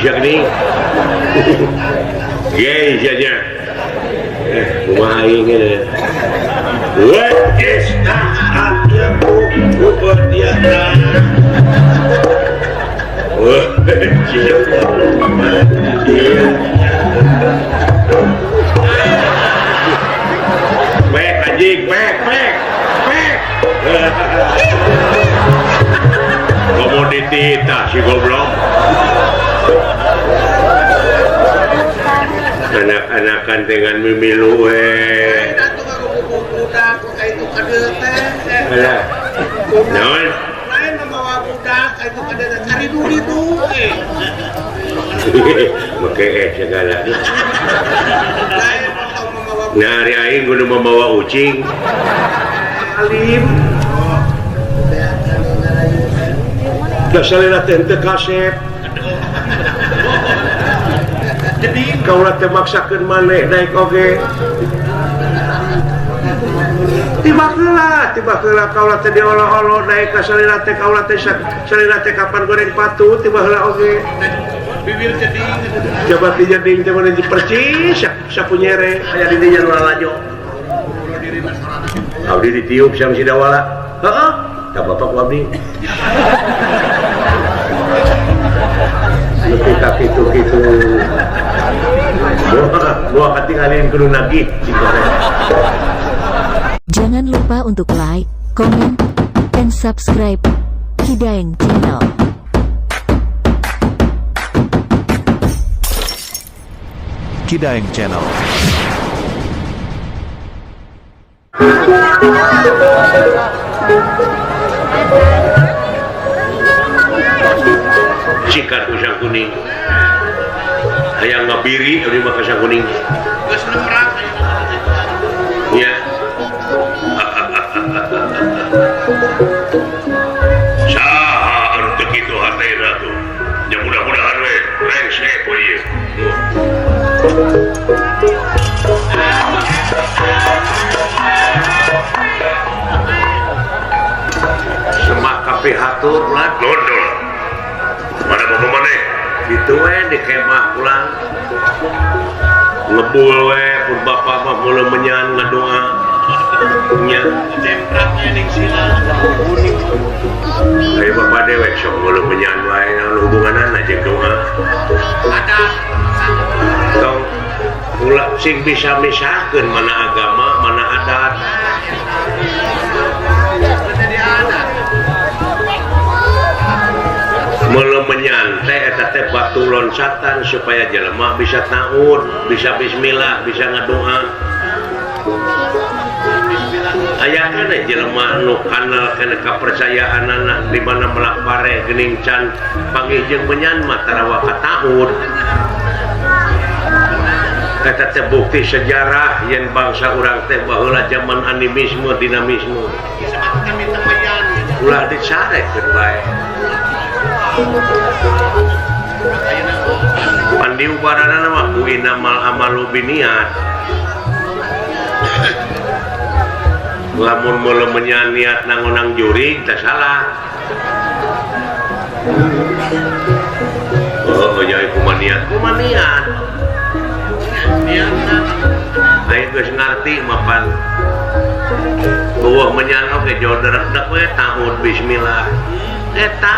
sia geuning. Ge sia nya. Kumaha aing ge. What is that? Pek anjing, pek, pek, pek. Komoditi tah si goblok. Anak-anakan dengan mimilu we. Alah. Naon? Lain membawa budak itu kada cari duit tuh. Make segala. Nah, hari aing kudu membawa ucing. Alim. Da salira teh teu kasep. Jadi kaula teh maksakeun maneh daek oge. Tiba heula kaula teh diolo-olo daek ka salira teh kaula teh salira teh kapan goreng patu tiba heula oge. Bibir jeding. Coba ti jeding teh mun percis sapu nyere aya di dinya nu lalajo. Abdi ditiup sama si Dawala. Heeh, ka bapak ku abdi. Nepi ka kitu-kitu. Gua katingalin kudu nagih. Jangan lupa untuk like, comment, and subscribe Kidaeng Channel. Kidaeng Channel. Sikat usang kuning. Hayang ngabiri abdi mah kasang kuning. Geus nemrang. Ya. Saha anu teu kitu hatena tuh. Ya mudah-mudahan we rengse poe ieu. Semak kapihatur ulah dodol. Mana bapak maneh? Ditu we di kemah pulang. Ngebul we pun bapak mah mulai menyan ngadoa. Nya jemprat we ning sila. Ayo bapak dewek sok mulai menyan wae naon hubunganana jeung doa. Ada. Tong ulah sing bisa misahkeun mana agama, mana adat. Melemenyan teh eta teh batu loncatan supaya jelema bisa taun, bisa bismillah, bisa ngadoa. Aya kana jelema nu kanal kana kapercayaanana di mana melak pare geuning can panggih jeung menyan mah tarawa kataun. Eta teh bukti sejarah yen bangsa urang teh baheula zaman animisme dinamisme. Ulah dicarekeun bae. Pandi ubaranana mah ku inamal amalu biniat. Lamun meuleumenya niat nangonang jurig teh salah. Oh, nya kumaha niat? Kumaha niat? Aing geus ngarti mapan. Eueuh menyan oge jauh derek-derek we taun bismillah. Eta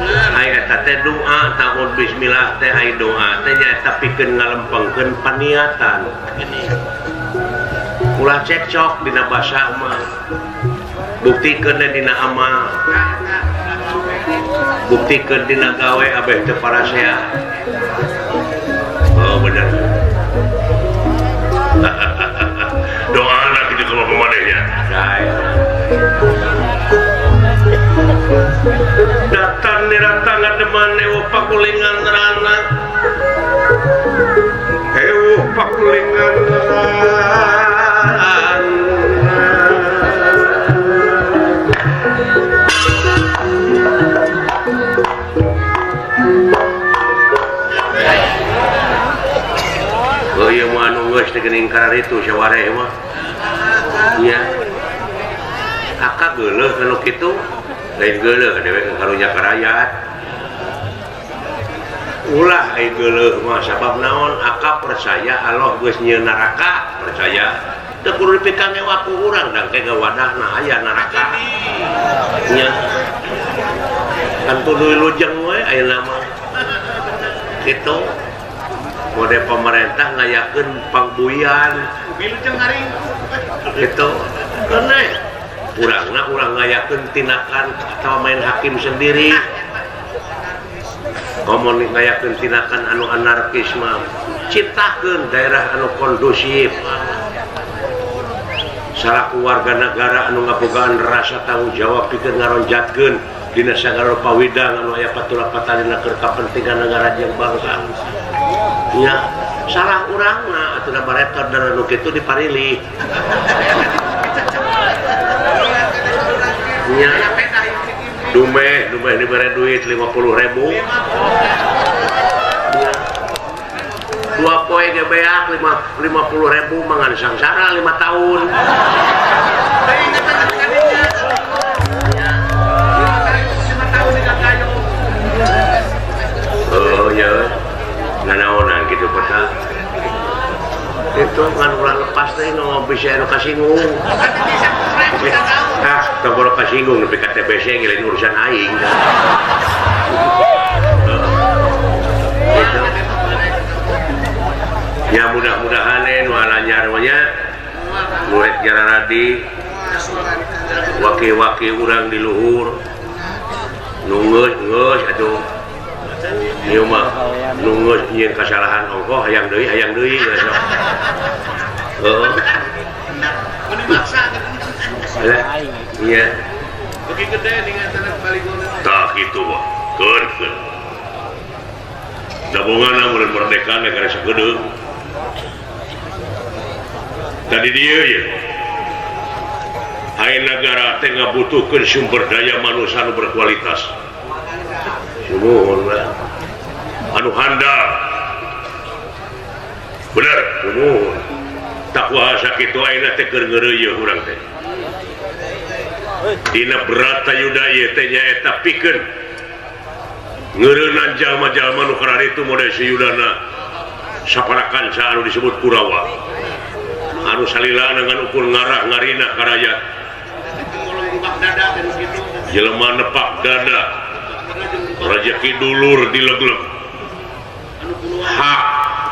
ai eta teh doa taun bismillah teh ai doa teh nyaeta pikeun ngalempengkeun paniatan. Ulah cekcok dina basa mah. Buktikeun dina amal. Buktikeun dina gawe abeh teu parasea. Oh bener. Doa anak itu ke bapak manehnya. Datang niratang ngademan ewo pakulingan rana. Ewo pakulingan rana. Oh iya mah anu geus teh geuning kararitu sawareh mah. Nya. Akak geuleuh anu kitu. Lain geuleuh dewek karunya ka rakyat. Ulah ai geuleuh mah sabab naon akap percaya Allah geus nyieun neraka percaya teu kudu dipikangewa ku urang dang ke wadahna aya neraka. Nya. Kan kudu lujeng we ayeuna mah. Kitu. Mode pemerintah ngayakeun pangbuyan. Kitu. Keneh urangna urang ngayakeun tindakan atau main hakim sendiri. Komo ngayakeun tindakan anu anarkis mah ciptakeun daerah anu kondusif. Salaku warga negara anu ngabogaan rasa tanggung jawab pikeun ngaronjatkeun dina sagala pawidang anu aya patula-patalina keur kapentingan negara jeung bangsa. Nya salah urangna atuh da baretor da nu kitu diparilih. Nya dumeh dibere duit 50.000. Dua poe ge beak 50.000 mangan sangsara 5 tahun. Oh ya, nanaonan kitu peta. Itu kan ulah lepas teh nu bisa anu kasinggung. Ah, tong bodo kasinggung nepi ka TBC ngilain urusan aing. Gitu. Ya mudah-mudahan nu alanyar mah nya murid jararadi waki-waki urang di luhur nu geus atuh ieu mah nu geus nyieun kasalahan ongkoh hayang deui geus. Heeh. Iya. Beuki gede dengan tanah baligona. Tah kitu mah. Keun. Dabongan mun merdeka negara sakedeung. Tadi dia ya. Ai nagara teh ngabutuhkeun sumber daya manusia anu berkualitas. Sumuhun lah. Anu handal. Bener, sumuhun. Takwa sakitu ayeuna teh keur ngeureuyeuh urang teh. Dina Bratayuda ieu teh nyaeta pikeun ngeureunnan jalma-jalma nu kararitu mode si Yudana saparakanca anu disebut Kurawa. Anu salila dengan ukur ngarah ngarina karayat. Jelema nepak dada. Rejeki dulur dilegleg. Hak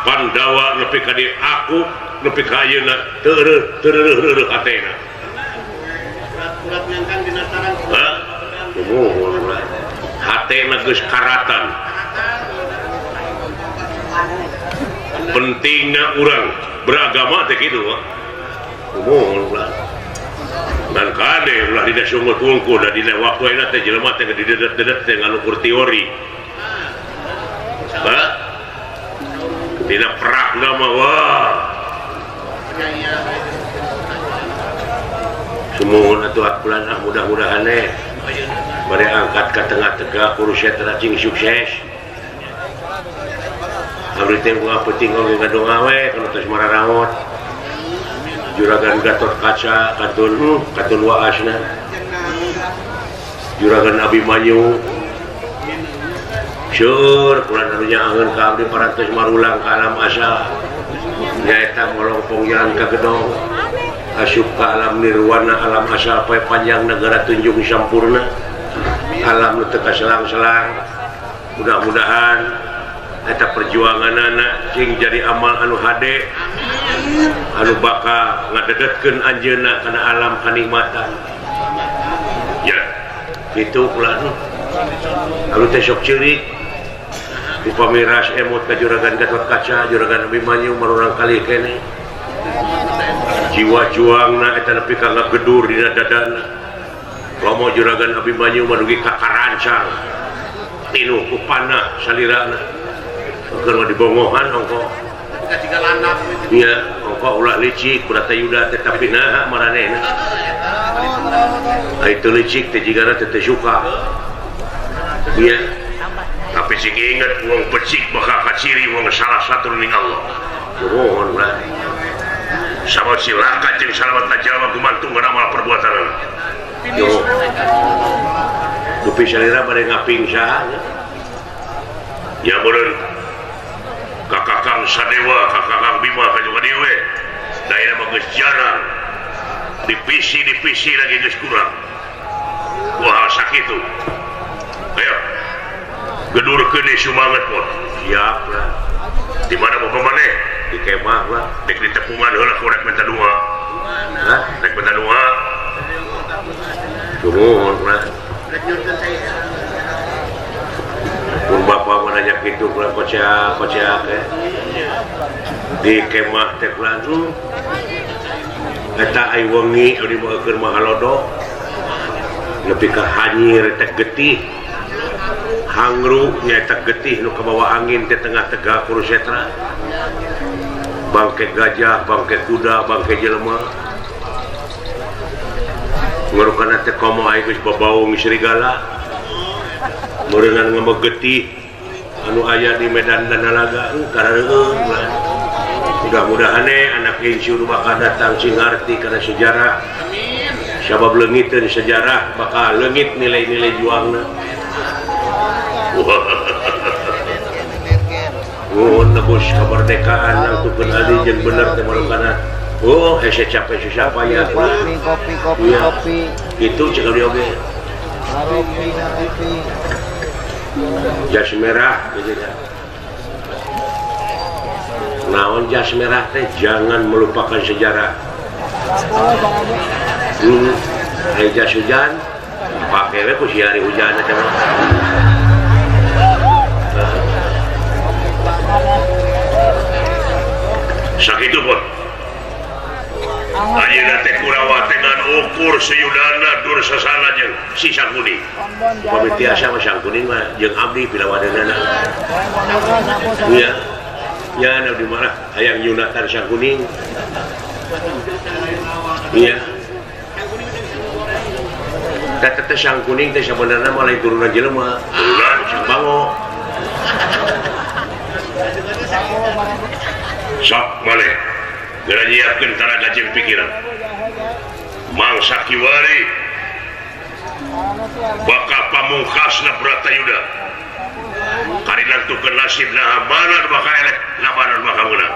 Pandawa nepi ka di aku nepi ka ayeuna teu eureun hatena. Hah? Sumuhun lah. Hatena geus karatan. Pentingna urang beragama teh kitu mah. Sumuhun lah. Dan kade ulah dina sungut wungkul da dina waktu ayeuna teh jelema teh didedet-dedet teh ngalukur teori. Hah? Dina perakna mah wah. Sumuhun atuh akulan ah mudah-mudahan eh bade angkat ka tengah tegak Kurusetra cing sukses. Abdi teh bunga peuting oge ngadonga we kana tos mararaot. Juragan Gatot Kaca katun katun waasna. Juragan Abimanyu. Syur kulan anu nyaangeun ka abdi parantos marulang ka alam asal. Nyaeta molongpong jalan ka gedong. Asup ka alam nirwana alam asal poe panjang negara tunjung sampurna. Alam nu teu kaselang-selang. Mudah-mudahan eta perjuanganana sing jadi amal anu hade. Anu bakal ngadedetkeun anjeunna kana alam kanikmatan. Ya, kitu ulah. Anu teh sok ceurik. Upami ras emot ka Juragan Gatot Kaca, Juragan Abimanyu marurang kali keneh. Jiwa juangna eta nepi ka ngagedur dina dadana. Lomo Juragan Abimanyu mah dugi ka karancang. Tinuh ku panah salirana. Keur dibongohan ongkoh. Nya, ongkoh ulah licik Bratayuda teh tapi naha maranehna. Ai teu licik teh jigana teh teu suka. Nya. Tapi sing inget wong becik bakal kaciri wong salah satu ning Allah. Nuhun lah. Sabab cilaka jeung salamat jalma gumantung kana amal perbuatanana. Yo. Dupi salira bade ngaping saha nya. Ya meureun Sadewa ka Kakang Bima ka juga dieu we. Daerah mah geus jarang. Divisi-divisi lagi geus kurang. Wah sakitu. Ayo. Gedurkeun deui sumanget pot. Siap lah. Di mana bapak maneh? Di kemah lah. Dek di tepungan heula ku rek minta doa. Hah? Rek minta doa. Sumuhun lah. Pun bapak mah nanya kitu kula koceak teh. Di kemah teh kula tuh. Eta ai wengi anu dibaeukeun mah halodo. Nepi ka hanyir teh getih. Hangru nyaeta getih nu kabawa angin di tengah Tegal Kurusetra. Bangke gajah, bangke kuda, bangke jelema. Ngurukana teh komo ai geus babaung serigala. Meureungan ngemegetih anu aya di medan Danalaga karareueung lah. Mudah-mudahan anak incu nu bakal datang sing ngarti kana sejarah. Sabab leungiteun sejarah bakal leungit nilai-nilai juangna. Oh, nebus kemerdekaan nangtukeun adi jeung bener teh marukana. Oh, hese capek susah payah. Kopi kopi kopi. Kitu cek abdi oge. Kopi kopi. Jas merah gitu ya. Naon jas merah teh jangan melupakan sejarah. Ai jas hujan pake we ku si hari hujan teh mah. Sakitu pun. Ayeuna teh Kurawa teh ngan ukur Suyudana Dursasana jeung si Sangkuni. Upami tiasa mah Sangkuni mah jeung abdi pilawadeunana. Nya. Nya anu di mana hayang nyunatan Sangkuning. Iya. Teh teh Sangkuning teh sabenerna mah lain turunan jelema, turunan Sang Bango. Sok maleh geura nyiapkeun tanaga jeung pikiran. Mangsa kiwari bakal pamungkasna Bratayuda. Kari nangtukeun nasib naha mana nu bakal eleh, naha mana nu bakal meunang.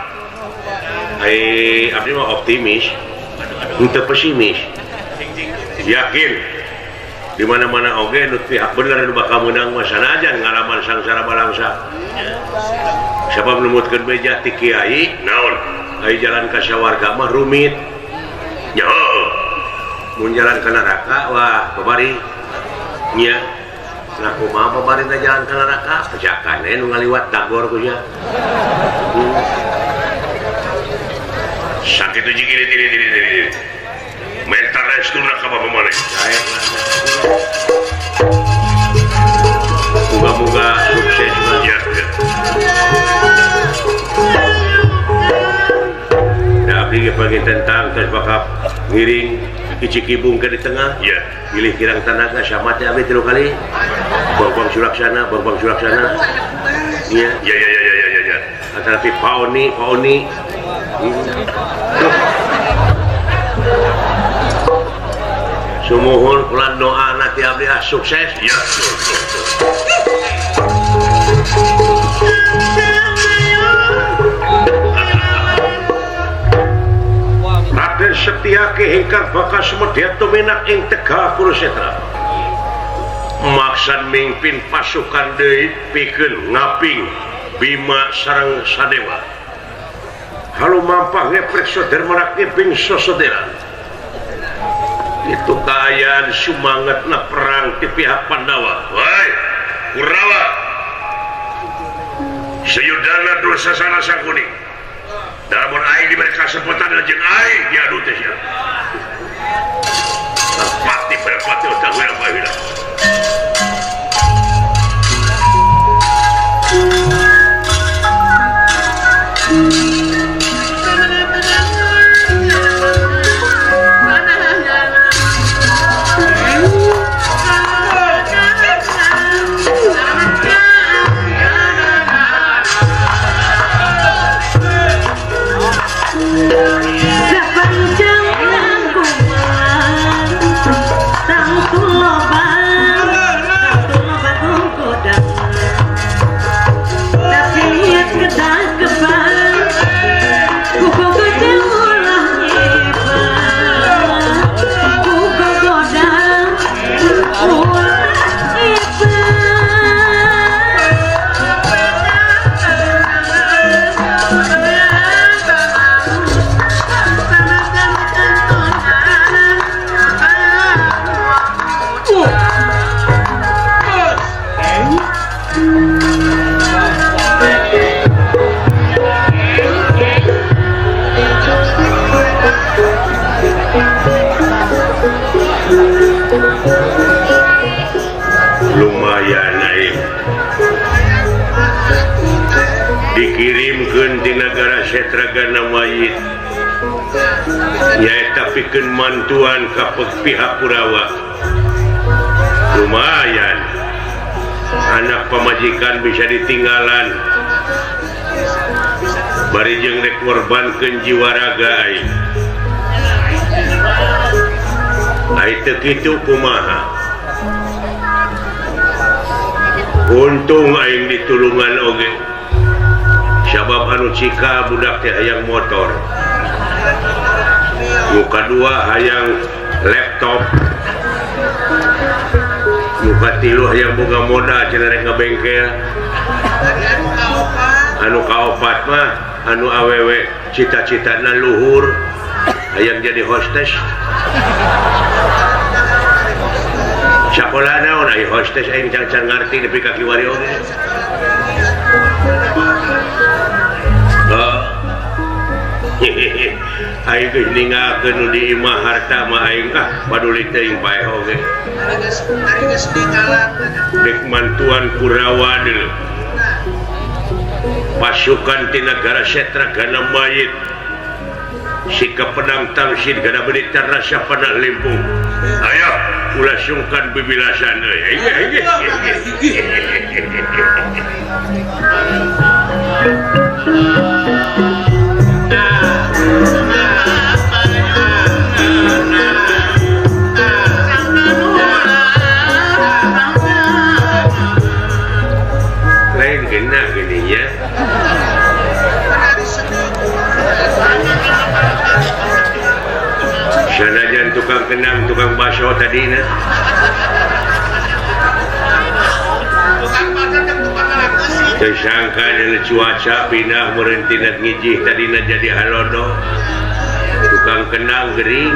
Ai abdi mah optimis, henteu pesimis. Yakin di mana-mana oge nu pihak bener nu bakal meunang mah sanajan ngalaman sangsara balangsa. Sabab numutkeun beja ti kiai naon ai jalan ka sawarga mah rumit. Nya heueuh. Mun jalan ka neraka wah babari. Nya nah kumaha babari teh jalan ka neraka pejakan we nu ngaliwat dagor ku sia. Sakitu jeung ini. Menta restuna ka bapa maneh. Moga-moga sukses ya. Da abdi ge pagi tentang tos bakal ngiring Kicikibung ke di tengah. Ya. Pilih kirang tanaga sama teh abdi 3 kali. Bang-bang Sulaksana, bang-bang Sulaksana. Iya. Ya ya ya ya ya ya. Antara Paoni, Paoni. Sumuhun kula doa nanti abdi ah sukses. Ya. Raden Setyaki ingkang bakal sumedya tuminak ing Tegal Kurusetra. Maksan mimpin pasukan deui pikeun ngaping Bima sareng Sadewa. Halu mampah ngepreksa Darmarakti bing sosoderan. Itu kaayaan sumangetna perang ti pihak Pandawa. Woi, Kurawa. Suyudana Dursasana Sangkuni. Lamun aing diberi kesempatan jeung aing diadu teh sia. Pati berpati otak we apa heula. Tapi ketak kebal. Dikirimkeun ti nagara Setragana mayit. Nyaeta pikeun mantuan ka pihak Kurawa. Lumayan. Anak pamajikan bisa ditinggalan. Bari jeung rek ngorbankeun jiwa raga aing. Ai teu kitu kumaha? Untung aing ditulungan oge. Sabab anu cika budak teh hayang motor. Nu kadua hayang laptop. Nu katilu hayang boga modal cenah rek ngabengkel. Anu kaopat mah anu awewe cita-citana luhur hayang jadi hostess. Sakola naon ai hostess aing can ngarti nepi ka kiwari oge. Aing geus ninggalkeun nu di imah harta mah aing ah paduli teuing paeh oge. Ari geus ninggalan. Dek mantuan Kurawa deui. Pasukan ti nagara Setragana mayit. Sikap pedang tangsid gana berita rasa panah limpung. Ayo ulah sungkan bibilasan euy. Lain kena gininya. Sanajan tukang kenang, tukang bakso tadi na. Tersangka dari cuaca pindah merentinat ngijih tadi na jadi halodo. Tukang kenang gering.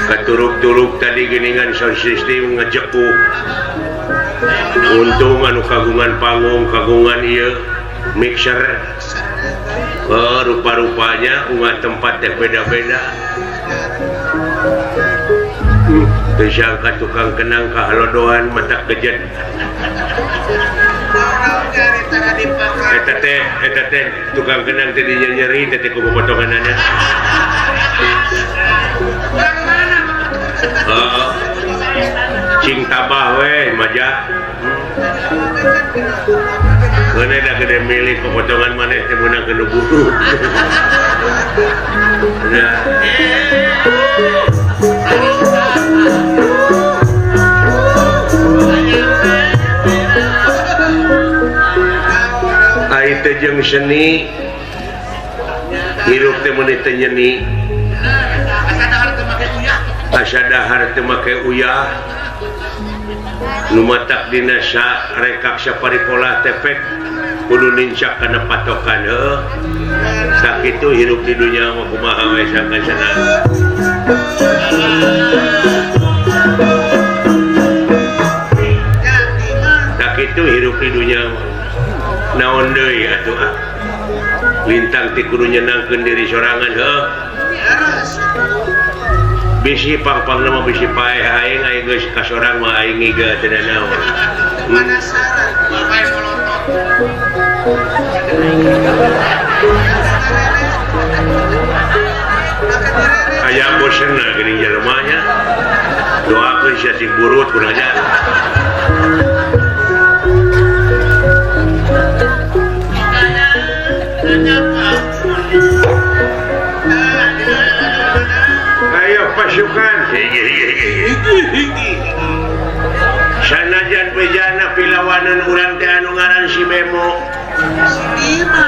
Keturuk-turuk tadi geningan sound system ngejekuk. Untung anu kagungan panggung, kagungan ieu mixer. Oh, rupa-rupanya unggah tempat teh beda-beda. Tersangka tukang kenang kahalodoan mata kejet. Eta teh tukang kenang teh nyeri teh ku potonganana. Oh, cing tabah we maja. Keuna da gede milih potongan maneh teh meunang kena buru. Nah. Ai teh jeung seni hirup teh meuni teh nyeni. Asa dahar teu make uyah. Nu matak dina rekak saparipola tepek kudu nincak kana patokan heuh. Sakitu hirup di dunya mah kumaha we sangka-sangka. Sakitu hirup di dunya naon deui atuh ah. Lintang ti kudu nyenangkeun diri sorangan heuh. Bisi pang-pangna mah bisi paeh aing aing geus ka sorang mah aing ngiga teu naon. Penasaran paeh molotot. Aya bosenna geuning jelema nya. Doakeun sia sing burut kunaon nya. Ayo pasukan. Sanajan bejana pilawanan urang teh anu ngaran si Bemo. Si Bima.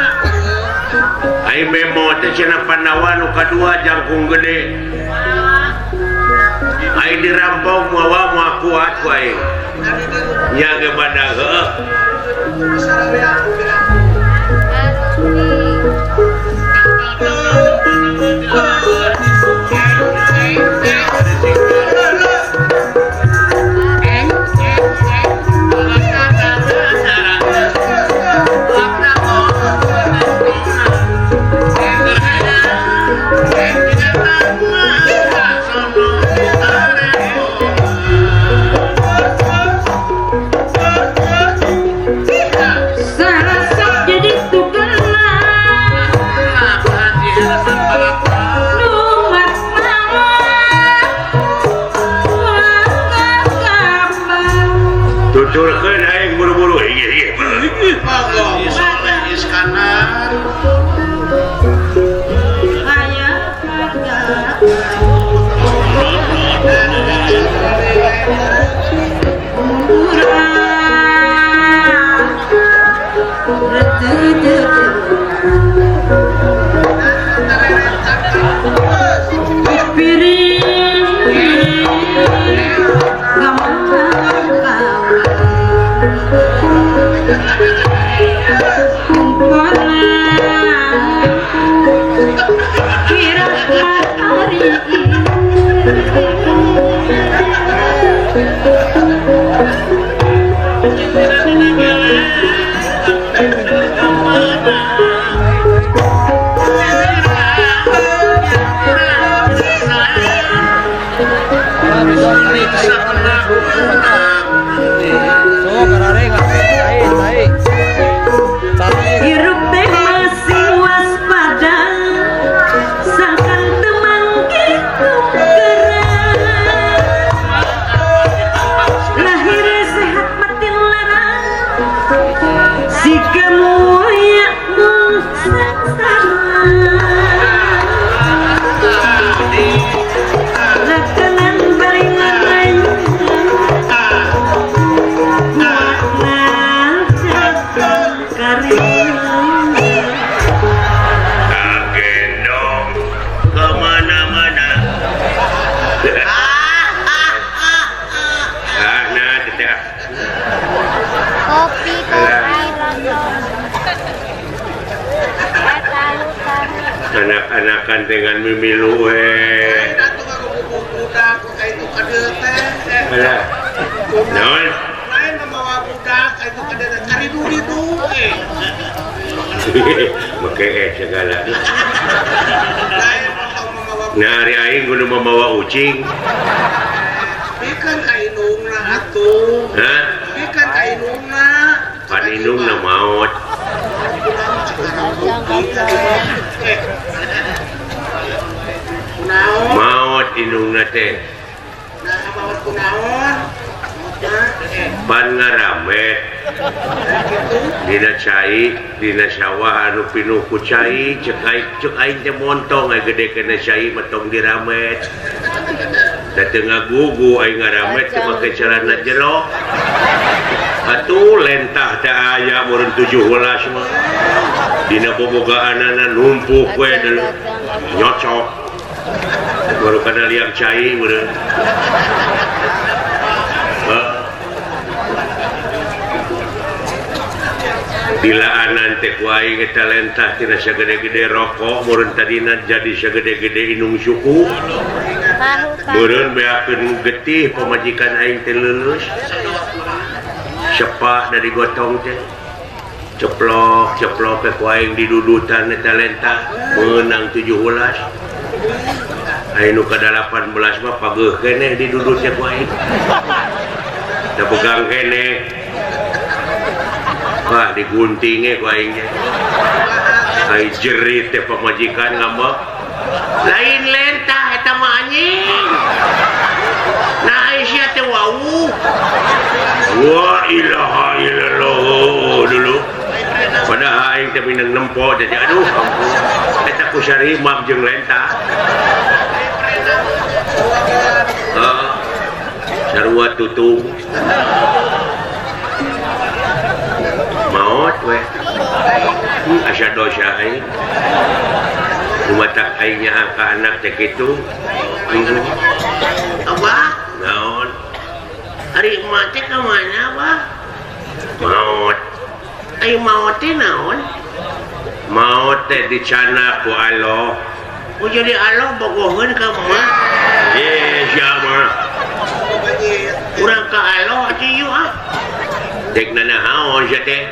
Ai Bemo teh cenah Pandawa nu kadua jangkung gede. Ai dirampok moal moal kuat ku aing. Nya ge badag heuh. Sarasa Hirup teh masih waspada, sangkan temang kitu gerak. Lahir sehat batin lara, si kamu ya sengsara. Lakanan baringan lain, Kagendong kemana-mana. Ah, nah, tidak. Kopi kopi lontong. Anak-anakan dengan mimilu we. Alah. Naon? Lain membawa budak itu kada cari duit tuh. Make segala. Nah, hari aing kudu membawa ucing. Pikeun ka indungna atuh. Hah? Pikeun ka indungna. Pan indungna maot. Maot indungna teh. Nah, maot kunaon? Pan ngaramet. Dina cai, dina sawah anu pinuh ku cai, cek aing teh montong aya gede kana cai metong diramet. Da teu ngagugu aing ngaramet teu make celana jero. Atuh lentah teh aya meureun 17 mah. Dina bobogaanana numpuk we nyocok. Baru kana liang cai meureun. Dilaanan teh ku aing eta lentah tina sagede-gede rokok meureun tadina jadi sagede-gede inung suku. Meureun beakeun getih pamajikan aing teh leuleus. Sepah dari gotong teh. Ceplok ceplok teh ku aing didudutan eta lentah meunang 17. Aya nu ka 18 mah pageuh keneh didudut teh ku aing. Da pegang keneh. Wah diguntinge ku aing teh. Ai jerit teh pamajikan ngambek. Lain lentah eta mah anjing. Nah sia teh wau. Wa ilaha illallah dulu. Padahal aing teh minang nempo jadi aduh ampun. Eta ku sarimah jeung lentah. Heeh. Sarua tutung. Maot we. Asa dosa aing. Kumatak aing nyaha ka anak teh kitu. Abah, naon? Ari emak teh ka mana, Abah? Maot. Ai maot teh naon? Maot teh dicana ku Allah. Oh jadi Allah bogoheun ka emak. Eh, sia mah. Urang ka Allah atuh ieu ah. Dek nanaon sia teh?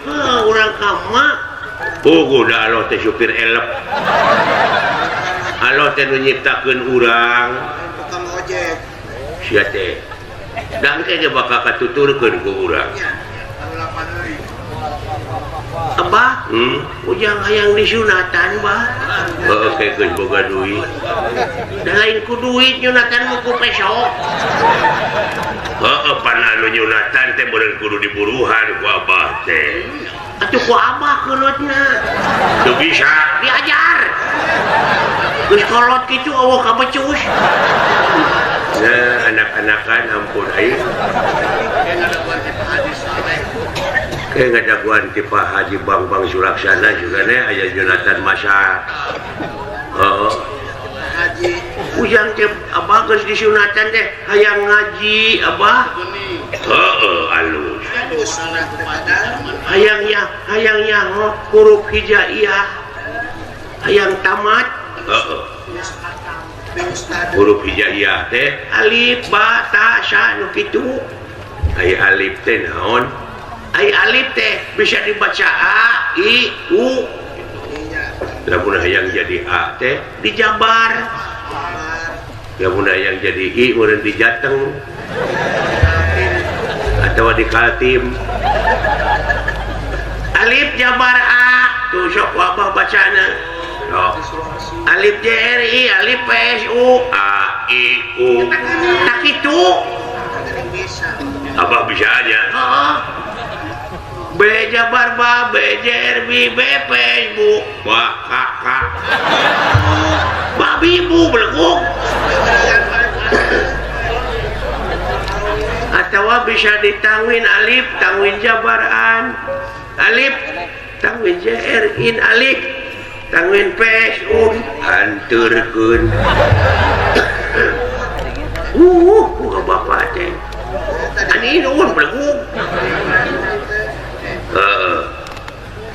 Heuh, urang ka emak. Puguh da Allah teh supir elep. Allah teh nu nyiptakeun urang. Tukang ojek. Sia teh. Da engke ge bakal katuturkeun ku urang. Abah, ujang hayang disunatan, Bah. Heuh, geus boga duit. Da lain ku duit nyunatan mah ku peso. Heuh, pan anu nyunatan teh meureun kudu diburuhan ku abah teh. Atuh ku abah keulotna. Teu bisa diajar. Geus kolot kitu eueuh ka becus. Nah, anak-anakan ampun aing. Kayak ngadaguan ti Pak Haji Bang-Bang Sulaksana juga nih aya Jonathan Masa. Heeh. Haji. Ujang teh abah geus disunatan teh hayang ngaji abah. Heeh, alus. Hayang ya hayang nyaho huruf hijaiyah hayang tamat heeh huruf hijaiyah teh alif ba ta sa nu kitu aya alif teh naon aya alif teh bisa dibaca a i u lamun hayang jadi a teh dijabar lamun hayang jadi i meureun di Jateng atau di Kaltim alif jabar a tuh sok wabah bacana oh. Alif J R I alif P S U A I U tak itu abah bisa aja B jabar ba B J R B B P S Bu ba K K babi bu beleguk atau bisa ditangwin alif tangwin jabaran alif tangwin jr in alif tangwin P S U anturkeun buka bapak teh ani nuhun beleguk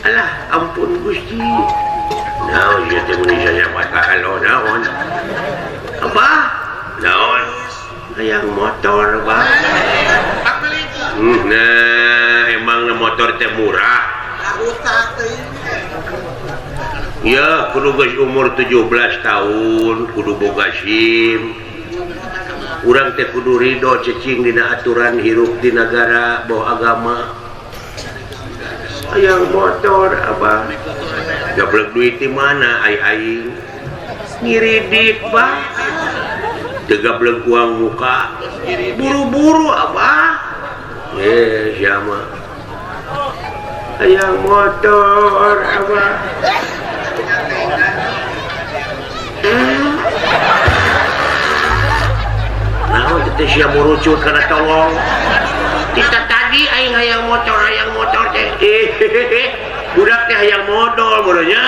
alah ampun Gusti naon ieu teh mun mata alo naon abah naon hayang motor bah nah emang motor teh murah ya kudu geus umur 17 tahun kudu boga SIM urang teh kudu ridho cicing dina aturan hirup di negara bawa agama hayang motor abah gablek duit di mana ai aing ngiridit bah teu gablek uang muka buru-buru abah siapa hayang motor abah naon teh sia murucut kana tolong kita tadi aing hayang motor teh budak teh hayang modal bodohnya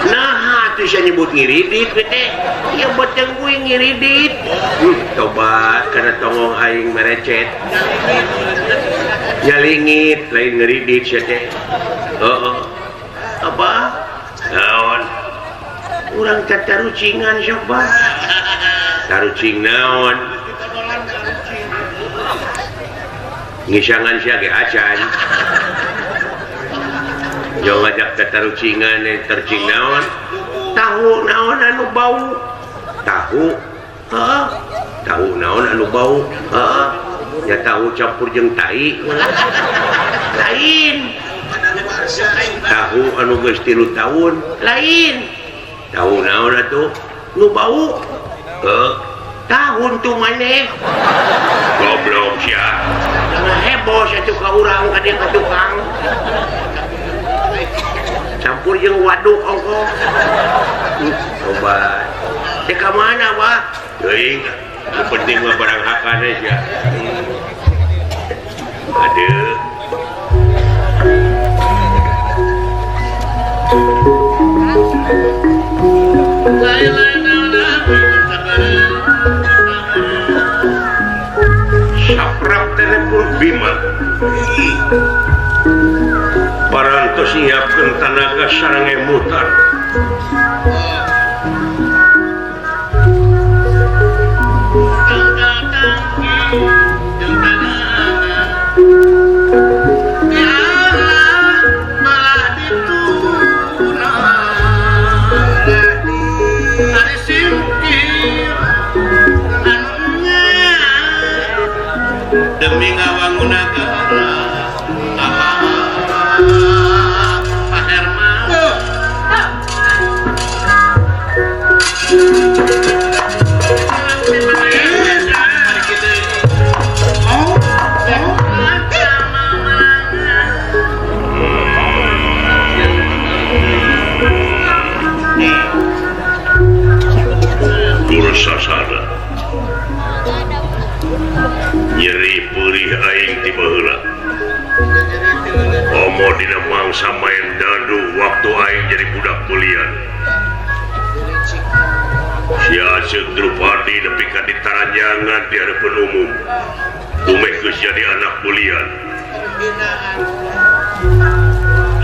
nah tuh sia nyebut ngiridit teh ieu beteng kuing ngiridit tobat kana tongong aing merecet nyalingit lain ngeridit sia teh heeh apa naon urang tatarucingan sok bah tarucing naon ngisangan sia ge acan jauh ngajak tatarucingan tercing naon tahu naon anu bau tahu heeh tahu naon anu bau heeh ya tahu campur jeung tai lain tahu anu geus 3 tahun lain tahu naon atuh nu bau heuh tahun tuh maneh goblok sia heboh atuh ka urang ka dieu ka tukang campur jeung waduk ongkoh obat teh ka mana wah teuing nu penting mah barang hakan sia aduh Saprap telepon Bima parantos nyiapkeun tanaga sareng emutan demi ngawangun nagara Pak Herman Dursasana nyeri perih aing ti baheula omo dina mangsa main dadu waktu aing jadi budak belian sia Aceuk Drupadi nepi ka ditaranjang Kalayangan di hadapan umum. Dumeh geus jadi anak bulian.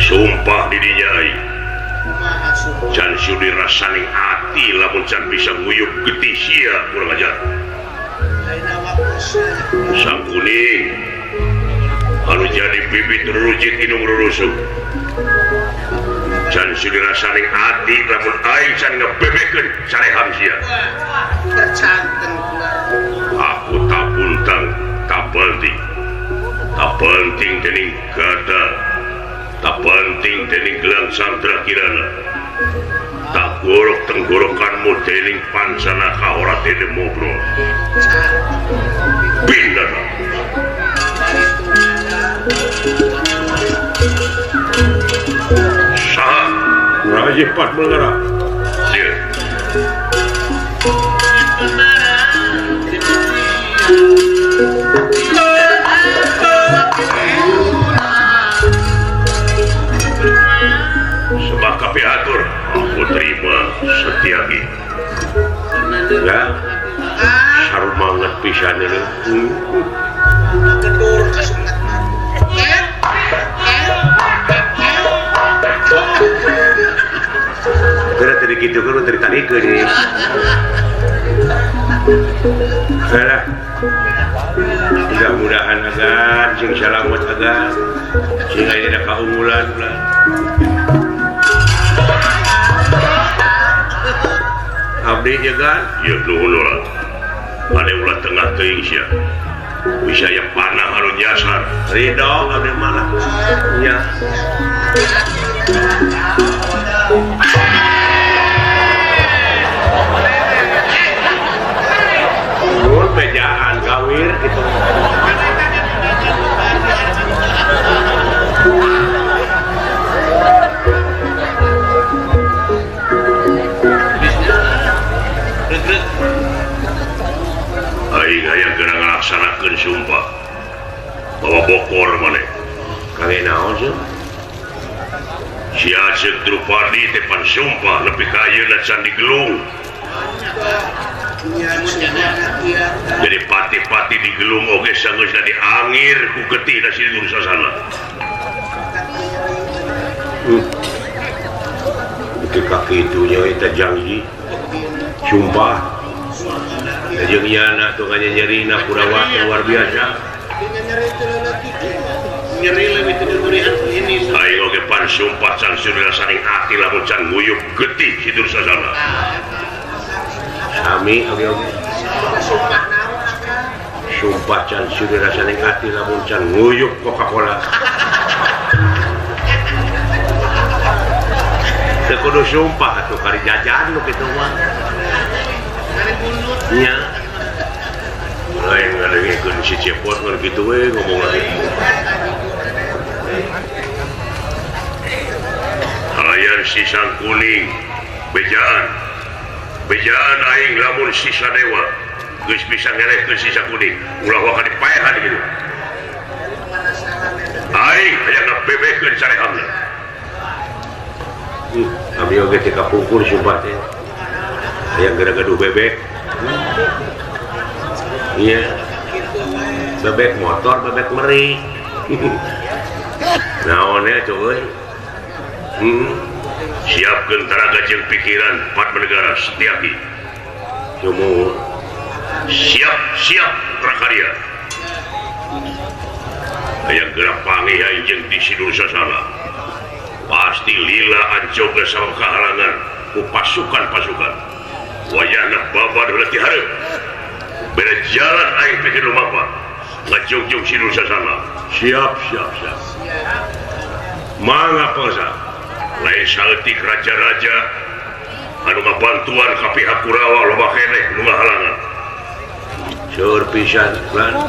Sumpah di dinya aing. Can sudi rasaning ati lamun can bisa nguyup getih sia kurang ajar. Sang kuning anu jadi bibit rujit inung rurusuk. Can sudi rasaning ati lamun aing can ngebebekeun careham sia. Aku tak puntang tak penting. Tak penting dening gada. Tak penting dening gelang Sandra Kirana. Tak gorok tenggorokanmu dening pansana kahora dene mobrol. Bindana. Saha Raja Patmanegara. Dia. Sebab kapiatur aku terima setiagi. Ya, sarumanget pisan ini. Kira tadi gitu kan tadi tarikeun ini. Salah. Mudah-mudahan agar sing salamet agar sing aya kaunggulan ulah. Abdi ya kan? Ya nuhun ulah. Ade ulah tengah teuing sia. Bisa yang panah anu nyasar. Ridho abdi malah. Nya. Nuhun bejaan gawir gitu. Aing hayang geura ngalaksanakeun sumpah bawa bokor maneh kangge naon sih sia ceuk Drupadi teh pan sumpah nepi ka ayeuna can digelung. Jadi pati-pati digelung oge sanggeusna diangir ku getih da si Dursasana. Beuki ka kitu nya eta janji sumpah. Jeung nyana tuh kanya nyerina Kurawa luar biasa. Nyeri leuwih ti diburihan ini. Aing oge pan sumpah can sudi rasaning ati lamun can nguyup getih si Dursasana. Sami oge oge. Sumpah can sudi rasaning ati lamun can nguyup Coca-Cola. Teu kudu sumpah atuh kari jajan nu kitu mah. Nya. Lain ngadengekeun si Cepot ngan kitu we ngomong lagi. Hayang si Sang Kuning bejaan. Bejaan aing lamun si Sadewa geus bisa ngelehkeun si Sang Kuning, ulah waka dipaehan kitu. Aing hayang ngabebekeun sarehamna. Abdi oge teh kapungkur sumpah teh. Hayang gara gaduh bebek. Iya. Bebek motor, bebek meri. Naon ya cuy. Siapkeun taraga jeung pikiran Patmanegara Setiaki. Sumuhun. Siap siap prakarya. Hayang geura panggih aing jeung di si Dursasana. Pasti lila ancoga sama kehalangan ku pasukan-pasukan. Wayahna babad heula ti hareup. Beda jalan aing pikir lumapa. Ngajongjong si Dursasana. Siap siap siap. Mangga pangsa. Lain saeutik raja-raja anu ngabantuan ka pihak Kurawa loba keneh nu ngahalangan. Seueur pisan lan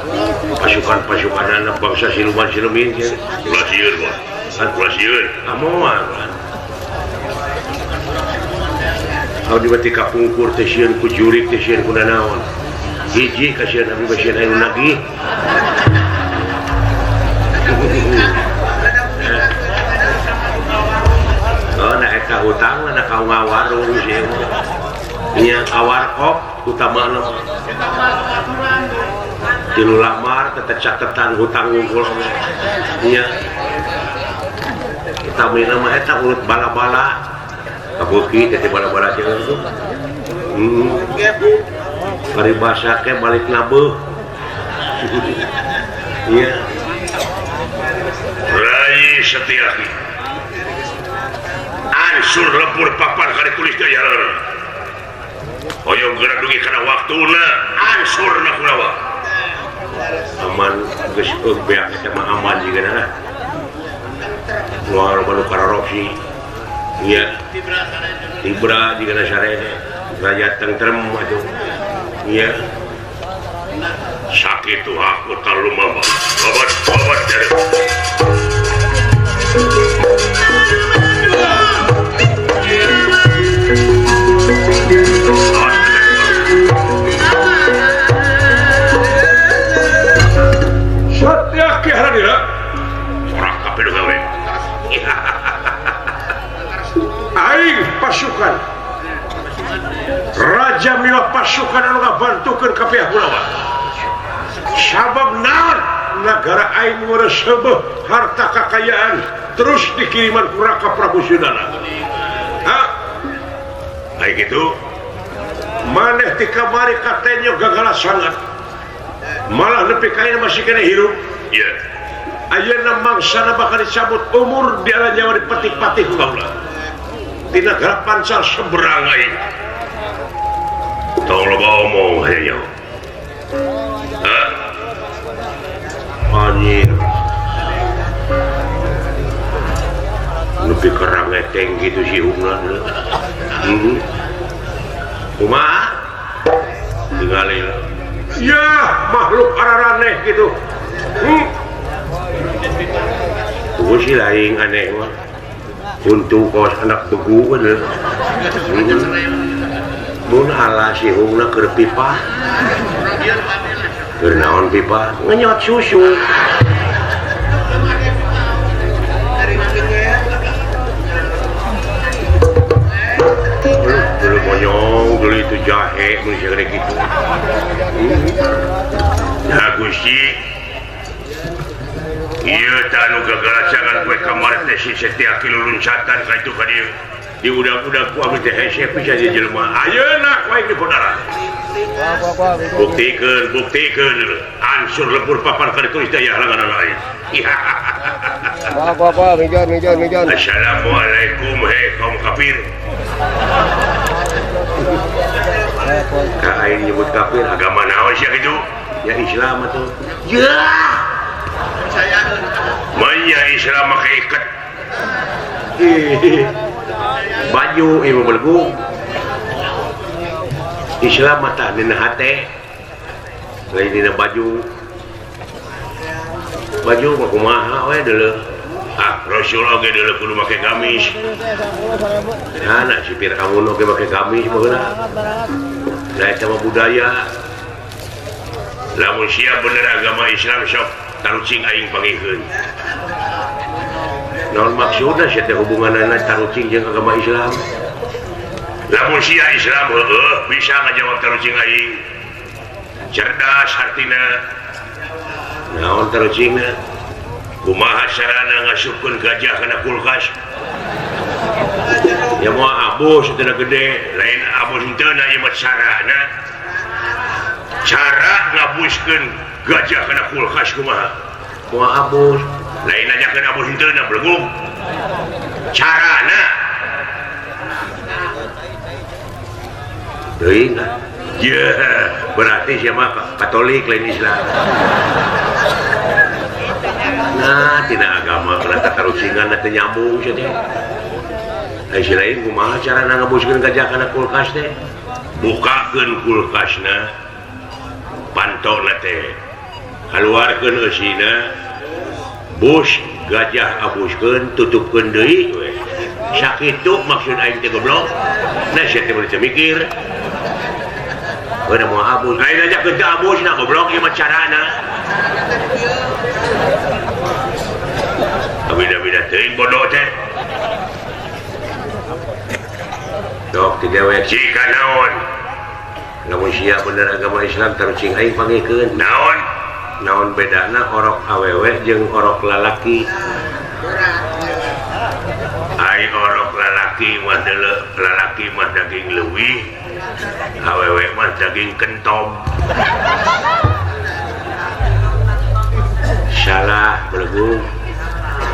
pasukan-pasukanana bangsa siluman-silumin cenah. Ulah sieun mah. Kan ulah sieun. Ah moal kan. Abdi bati kapungkur teh sieun ku jurik teh sieun ku nanaon. Hiji kasieun abdi mah sieun anu nagih. Oh, nah eta hutang na ka ngawarung sieun. Nya ka warkop. utamana tilu lamar tetep catetan hutang ngumpul nya utamina mah eta urut bala-bala kabeuki teh bala-bala jeung itu paribasa ke balik nabeuh iya Rai Setiaki ansur lebur papan kali tulis daya hoyong gerak dugi kana waktuna ansur na kulawa aman geus beak eta mah aman juga nah luar baru korupsi nya tibra jiga na sarene rakyat tentrem atuh nya sakitu aku talumama babat babat dari Satyaki haradira orang kabeh gawe aing pasukan Raja miwa pasukan anu ngabantukeun ka pihak Kurawa sabab naon nagara aing ngeureuseuh harta kakayaan terus dikiriman ku Raka Prabu Sudana ha baik itu maneh ti kamari katenyo gagala sangat malah nepi ka ayeuna masih kena hirup ieu ayeuna mangsana bakal dicabut umur di alam nyawa dipetik-patik ku kaula di negara Pancal seberang aing tong loba omong hayang nyawa ha anjir nepi kerang eteng gitu si hungna kumaha tingali ya makhluk araraneh gitu tunggu sih lain aneh mah untuk kos anak begu bener mun ala si hungna keur pipa keur naon pipa ngenyot susu dulu monyong dulu itu jahe mun segede kitu ya Gusti ieu tah anu gagaracangan poe kamari teh si Setiaki luluncatan ka itu ka dieu di udah-udah ku abdi teh hese pisan di jelema ayeuna ku aing dipodaran buktikeun buktikeun ansur lebur papan ka ditulis daya halangan lain Bapak, mijan, mijan. Assalamualaikum hei kaum kafir. Ka aing nyebut kafir agama naon sia kitu? Ya Islam atuh. Ya. Manya Islam make iket. Baju ieu belgu. Islam mah tah dina hate. Lain dina baju. Baju mah kumaha we deuleuh. Ah, Rasul oge deuleuh kudu make gamis. Nah, nah si Fir'aun oge make gamis baheula. Da eta mah budaya. Lamun sia bener agama Islam sok tarucing aing pangihkeun. Naon maksudna sia teh hubunganna tarucing jeung agama Islam? Lamun sia Islam heueuh bisa ngajawab tarucing aing. Cerdas hartina. Naon tarucingna? Kumaha carana ngasupkeun gajah kana kulkas? Ya moal abus teu gede, lain abus henteu na ieu mah carana. Cara ngabuskeun gajah kana kulkas kumaha? Moal abus. Lain nanyakeun abus henteu na belegung. Carana. Teuing ah. Yeah. Berarti sia mah Katolik lain Islam. Nah, tina agama kana tatarucingan teh nyambung sia teh. Ai si lain kumaha carana ngabuskeun gajah kana kulkas teh? Bukakeun kulkasna, pantona teh. Kaluarkeun eusina, bus gajah abuskeun, tutupkeun deui we. Sakitu maksud aing teh goblok. Nah sia teh teu mikir. Udah mau abus, lain aja ke abus nah goblok ieu mah carana. Beda-beda teuing bodoh teh. Dok ti dewek jika naon Lamun sia bener agama Islam tarucing aing pangikeun. Naon? Naon bedana orok awewe jeung orok lalaki? Ai orok lalaki mah deuleu, lalaki mah daging leuwih, awewe mah daging kentom. Salah belegu.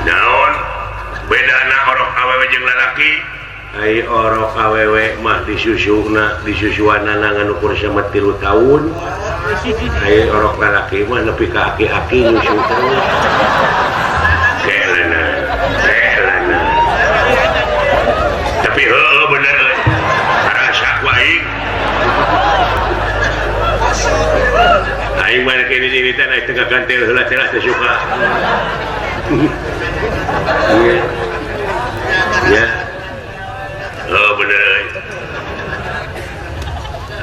Naon bedana orok awewe jeung lalaki? Ai orok awewe mah disusuna, disusuanana ngan ukur sama 3 tahun. Ai orok lalaki mah nepi ka aki-aki nyusu terus. Kelana, kelana. Tapi heueuh bener euy. Karasa ku aing. Aing mah kene diritan aing teu kagantel heula celah teu suka. Ya. Oh bener.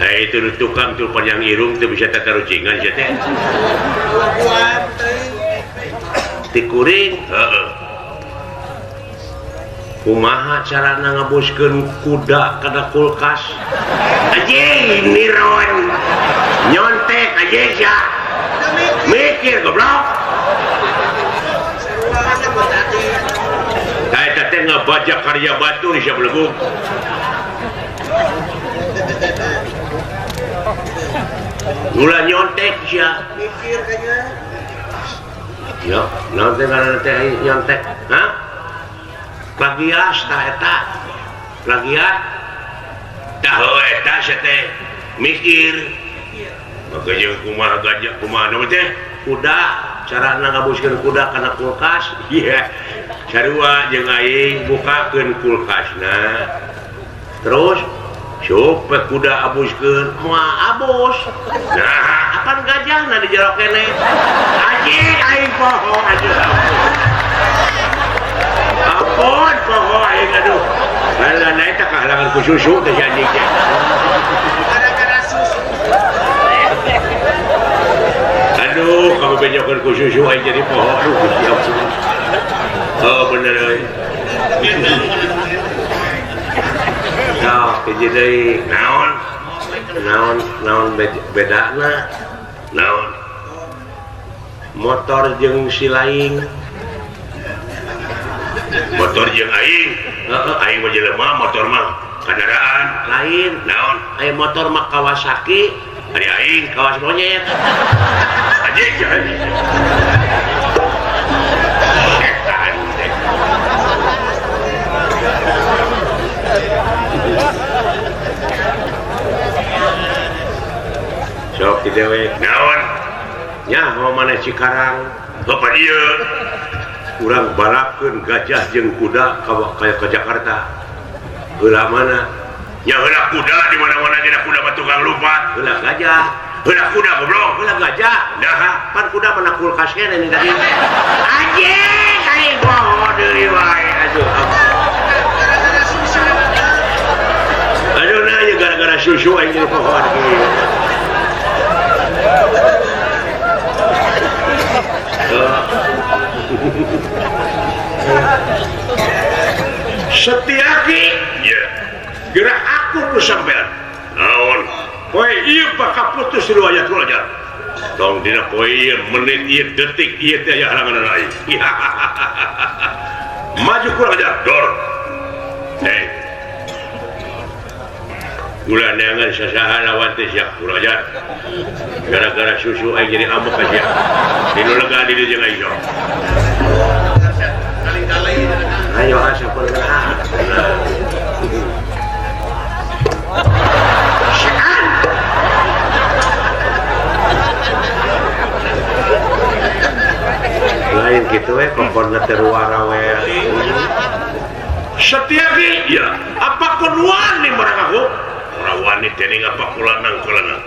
Eh itu tukang tuh panjang irung tuh bisa tatarucingan sia teh. Tikuring, heeh. Kumaha carana ngaboskeun kuda kana kulkas? Anjing niron. Nyontek anjing sia. Mikir goblok. Eta teh ngabaca karya batur sia belegu. Ulah nyontek sia. Mikir kayaknya. Yo, naon teh ngaranna teh nyontek? Hah? Plagias tah eta. Plagiat. Tah heuh eta sia teh mikir. Maka jeung kumaha gajah kumaha nu teh? Kuda, carana ngabuskeun kuda kana kulkas. Iya. Sarua jeung aing bukakeun kulkasna. Terus sup kuda abuskeun, moal abus. Nah, apan gajahna di jero keneh. Anjing aing poho aduh. Ampun poho aing aduh. Lain eta kahalangan ku susu teh si anjing teh. Gara-gara susu. Aduh, kamu benyokeun ku susu aing jadi poho aduh Gusti Allah. Oh bener euy. Nah, hiji deui naon? Naon naon bedana? Naon? Motor jeung si laing. Motor jeung aing. Heeh, aing mah jelema, motor mah kendaraan lain. Naon? Aya motor mah Kawasaki, ari aing kawas monyet. Anjing anjing. Setan teh. Sok kieu we. Naon? Nya mau mana Cikarang? Bapak ieu. Urang balapkeun gajah jeung kuda ka Jakarta. Heula mana? Nya heula kuda di mana-mana ge kuda mah tukang lupa. Heula gajah. Heula kuda goblok, heula gajah. Nah, pan kuda mana kulkas keneh tadi. Anjing, aing poho deui wae aduh. Aduh nah ieu gara-gara susu aing jadi poho kieu. Setiaki, ya. Gerak aku ku sampean. Naon? Poe ieu bakal putus riwayat kula aja. Tong dina poe ieu menit ieu detik ieu teh aya halangan aing. Maju kula aja, dor. Hei. Ulah neangan sasaha lawan teh sia kula aja. Gara-gara susu aing jadi amuk ka sia. Dinu lega di dieu jeung aing sok. Ayo asa pergerak. Lain gitu we kokorna teh ruara we. Setiaki, ya, apa kon wani marang aku? Ora wani dening apa kulanang kulanang.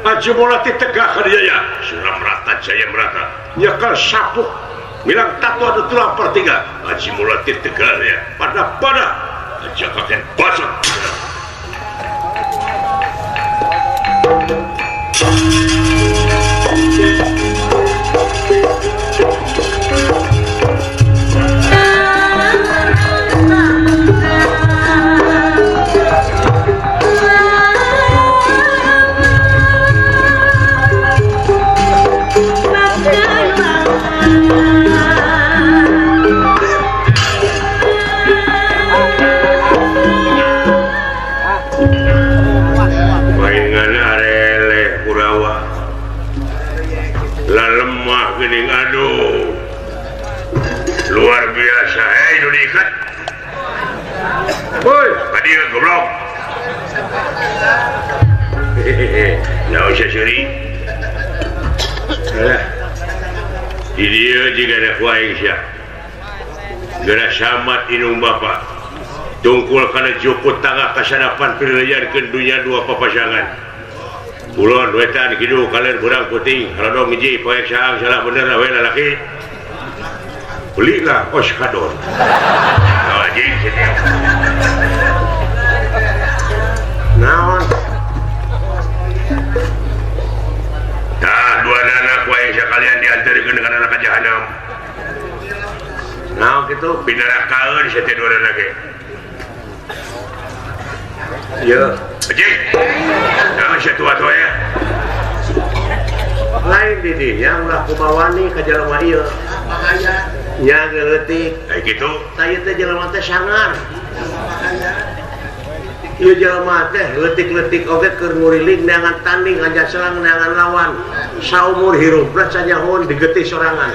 Aja bola ti tegak ka dia ya. Suram rata jaya merata. Nyekal sapuk milang tatu ada tulang per tiga. Aji bola ti tegak ya. Pada pada aja kakek basah. Hehehe naon sia seuri alah di dieu jiga ada ku aing sia geura samat inung bapa tungkul kana jukut tangga kasadapan pilejarkeun dunya dua papasangan kulon wetan kidul kaler burang putih haladong hiji poek saang salah bener we lalaki belilah oskadon anjing naon tah dua anak ku aing sakalian diantarkeun ka neraka jahanam naon kitu binarakaeun sia teh dua anak ge ieu anjing naon sia tua-tua ya lain di dinya ulah kumawani ka jelema ieu nya leutik kayak gitu tah teh jelema teh sangar ieu jelema teh leutik-leutik oge keur nguriling neangan tanding aja selang neangan lawan saumur hirupna sanyahoun digetih sorangan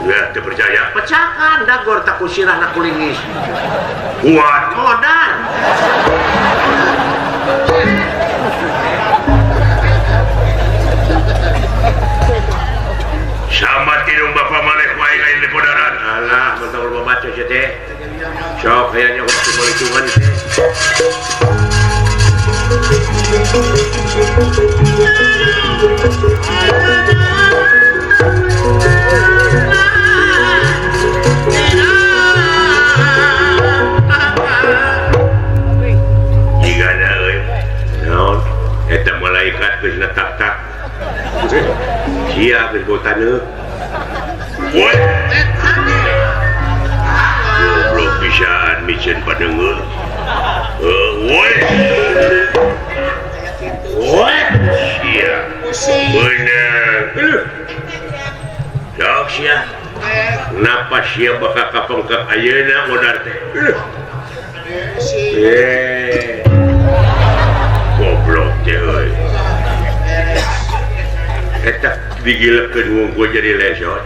ya teu percaya pecakan dagor tak ku sirahna kulingis kuat modar sama tidung bapak maneh wae lain di podaran alah mentang loba baca sia teh sok hayang waktu boleh teh jigana euy naon eta malaikat geus netak-tak sia geus bau taneuh woi goblok pisan miceun padeungeul woi woi sia beunang sok sia napa sia bakal kapengkep ayeuna modar teh goblok teh euy eta digilekeun wungkul jadi lesot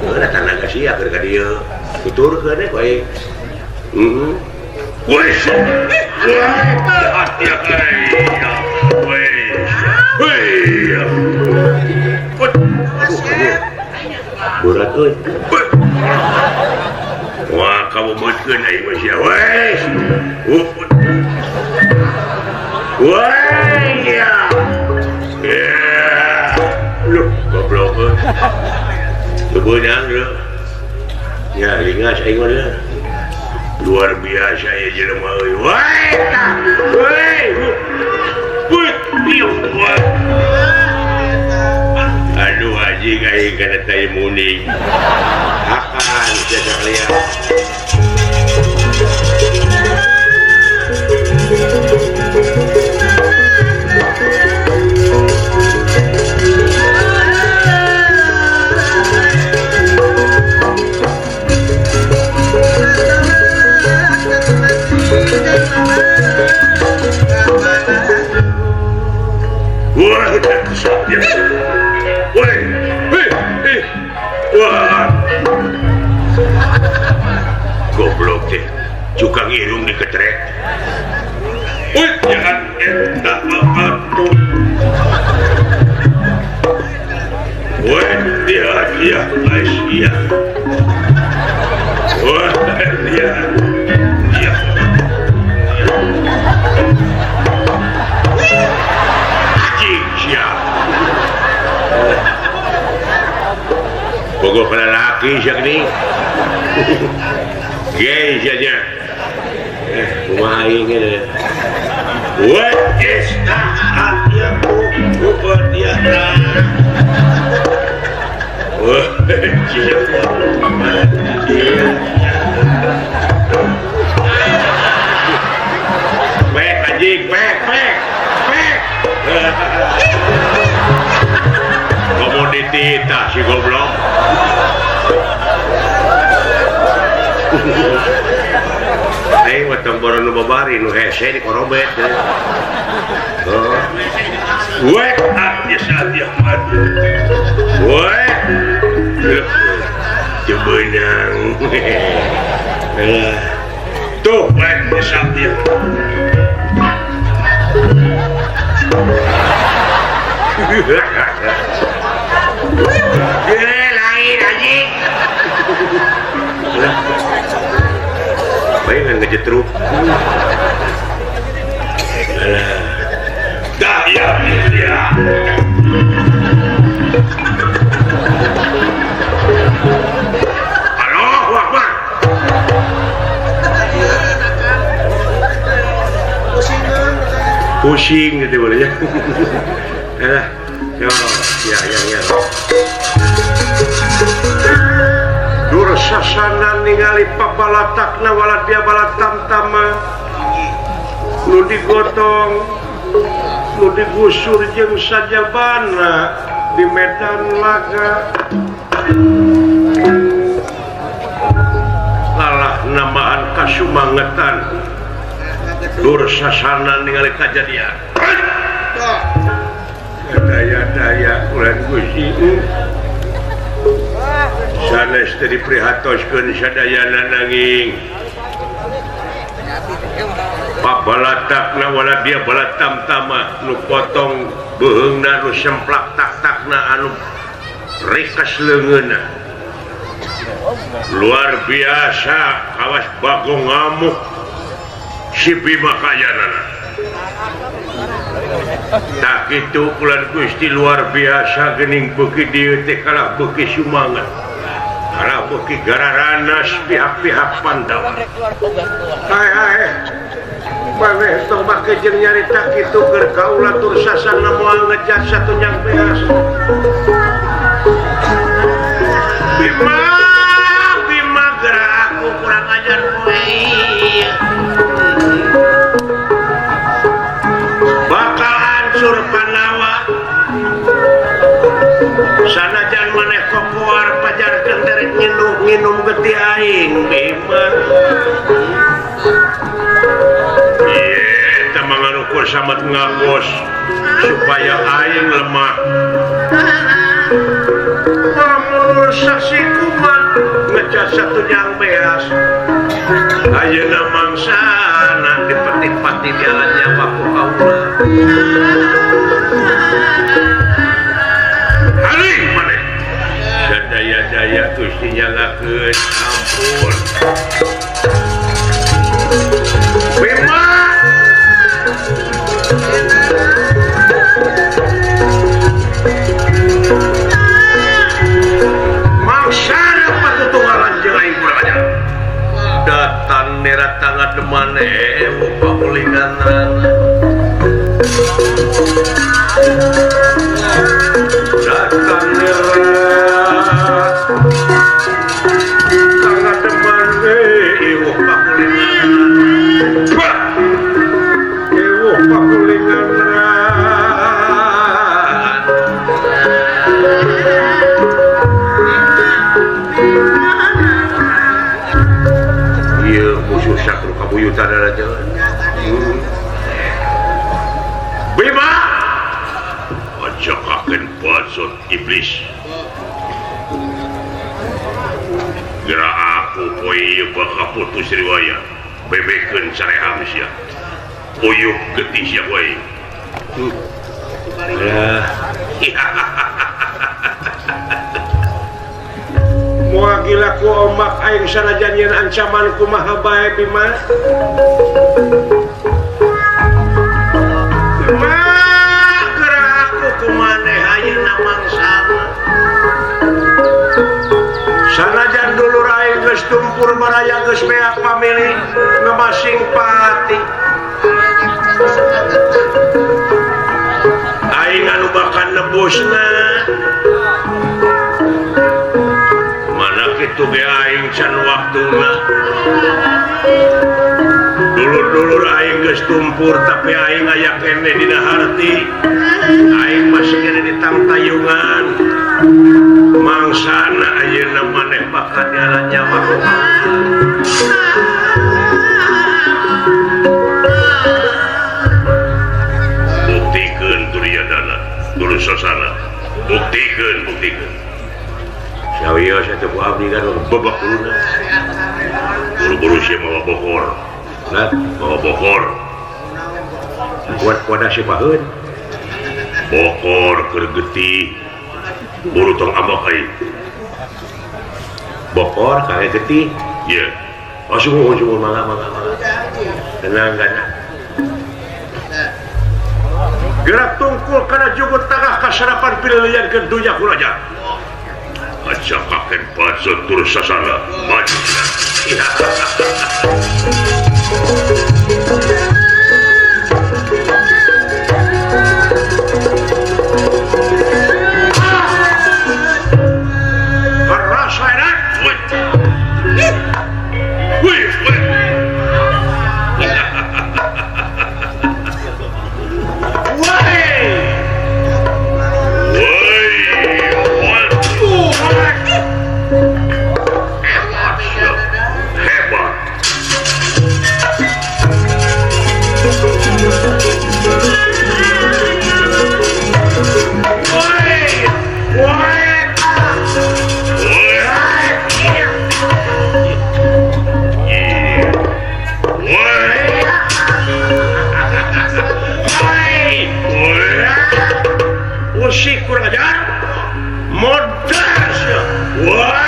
heuh tanaga sia keur ka dieu tuturkeun we ku aing heeh woi berat euy wah kamu meutkeun aing mah sia weh weh ya lu goblok euy teu beunang leuh ya lingas aing mah luar biasa ya jelema euy weh tah weh weh piuh aduh anjing aing kana tai muning akan sia sakalian Wah, woi, hei, wah, goblok teh, cukang irung diketrek. Woi, jangan eta atuh. Woi, dia, dia, Aisyah. Woi, dia, dia. Bogoh kana laki sia geuning. Gay sia nya. Kumaha aing ge. What is that? Ya ku dia. Wah, sia. Pek anjing, pek, pek. Pek. Komoditi tah si goblok. Aing mah tong boron nu babari nu hese di korobet. Oh. Weh, ah biasa dia mah. Weh. Teu beunang. Tuh, weh biasa dia. Lain anjing. Bae ngan ngejetruk. Alah. Dah ya ya. Allahu Akbar. Pusing gitu bolehnya. Alah. Yo, ya ya ya. Dur sasana ningali pabalatakna waladia balatamtama. Nu digotong, nu digusur jeung sajabana di medan laga. Lalah namaan kasumangetan. Dur sasana ningali kajadian. Daya-daya ulan Gusti sanes teu diprihatoskeun sadayana nanging pabalatakna waladia balatamtama nu potong beuheungna nu semplak tak-takna anu rikes leungeunna luar biasa kawas bagong ngamuk si Bima kayanana. Tak itu ulan Gusti luar biasa gening beuki dieu teh kalah beuki sumangat kalah beuki gararanas pihak-pihak Pandawa. Hai hai maneh tong make jeung nyarita kitu keur kaula tur sasana moal ngejar satunyang beas. Bima Bima geura aku kurang ajar kowe. Bakal hancur Pandawa. Sanajan maneh kokoar pajarkeun derek nginum getih aing Bima. Ieu teh mangarukur samet ngabos supaya aing lemah. Lamun saksi kumat ngejas satunyang beas. Ayeuna mangsana dipetik-pati jalan nyawa ku kaula. Haling maneh. Sadaya-daya Gusti nyangakeun ampun. Bima. Mangsana patutunggalan jeung aing kurang ajar. Datan nera tangan maneh pamulingan. Datan nera tangan maneh iwuh pamulingan. Iwuh pamulingan. Musuh sakru kabuyutan aja. Bima, aja kaken bacot iblis. Gerak aku poe ieu bakal putus riwayat. Bebekeun sareham sia. Uyuh getih sia wae. Moal gila ku ombak aing sanajan nyeun ancaman kumaha bae Bima. Bima geura aku kumaneh ayeuna mangsana. Sanajan dulur aing geus tumpur baraya geus beak pamili ngemasing pati. Aing anu bakal nebusna. Itu ge aing can waktuna. Dulur-dulur aing geus tumpur tapi aing aya keneh dina harti. Aing masih keneh di tangtayungan. Mangsana ayeuna maneh bakal jalan nyawa. Buktikeun Duryodana, Dursasana. Buktikeun, buktikeun. Sawios eta ku abdi kan bebak uluna. Buru-buru sia mawa bokor. Lah, mawa bokor. Kuat kuada si paheun. Bokor keur getih buru tong ambek aing. Bokor kae getih. Ieu. Oh sungguh sungguh mangga mangga mangga. Tenang gana. Gerak tungkul kana jugut tangah kasarapan pililian ke dunya kuraja. Aja kakek bacot terus sasana. Maju. Keras enak. Wih, wih. Kurang ajar modar sia. Wah.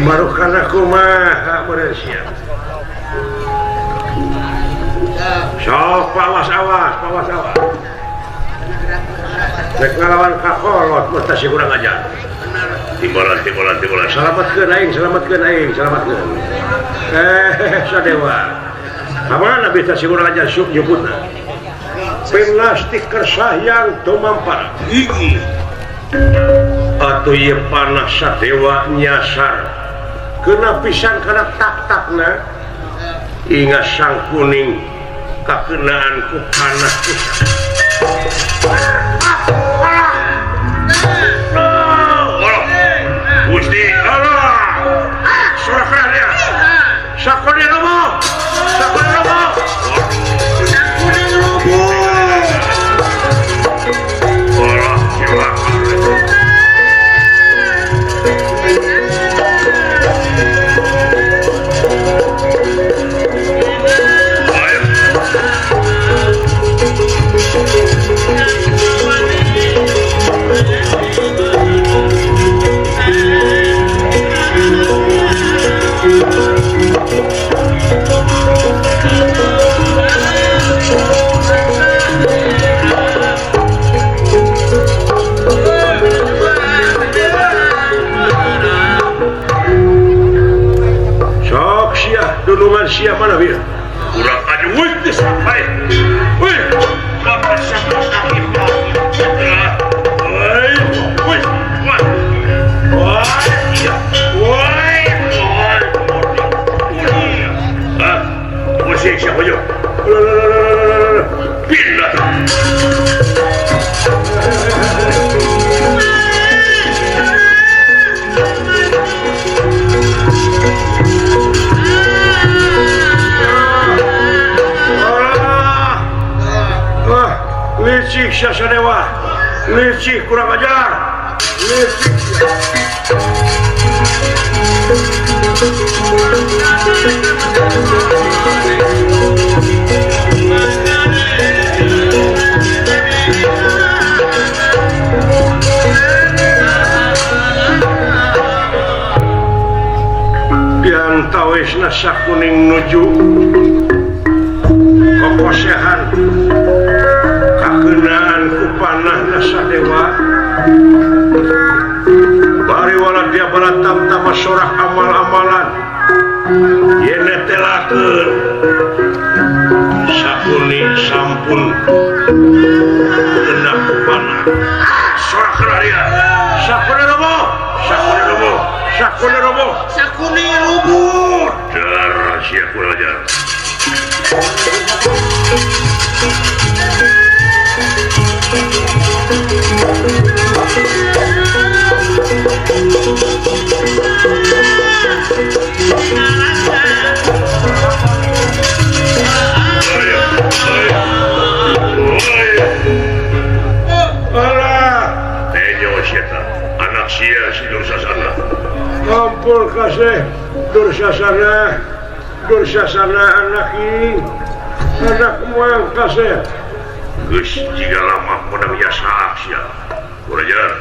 Baru karena kumaha meureun sia. Sok pawas awas, pawas awas. Rek ngalawan ka kolot mah teh kurang ajar. Timbalan timbalan timbalan. Selamatkeun aing, selamatkeun aing, selamatkeun. Sadewa. Kamana bisa si kurang ajar sok nyebutna. Plastik kersahyang tumampar. Iki. Atuh ieu panah sadewa nyasar. Kena pisan kana tak-takna ingat sang kuning kakenaan ku panah pisan. Gusti Allah surah dia sakone lobo sakone lobo sakone lobo Allah cilaka. Sok sia dunungan sia mana bieu? Kurang aja wih geus sampai. Wih, bapak siapa sakit. Woi, woi, woi. Woi, iya. Woi, woi. Ah, musik siapa yo? Pindah. Licik Sadewa, licik kurang ajar, licik. Diantawisna sakuning nuju kokosehan. pasorak amal-amalan yen telakeun Sakuni sampun genap panah sorak dia Sakuni roboh Sakuni roboh Sakuni roboh Sakuni rubuh darah sia kurang ajar. Alah, tenyo sieta, anak sia si Dursasana. Ampun kasih Dursasana, Dursasana anak ini, anak muang kasih. Geus jiga lama menang jasa sia. Kurajar,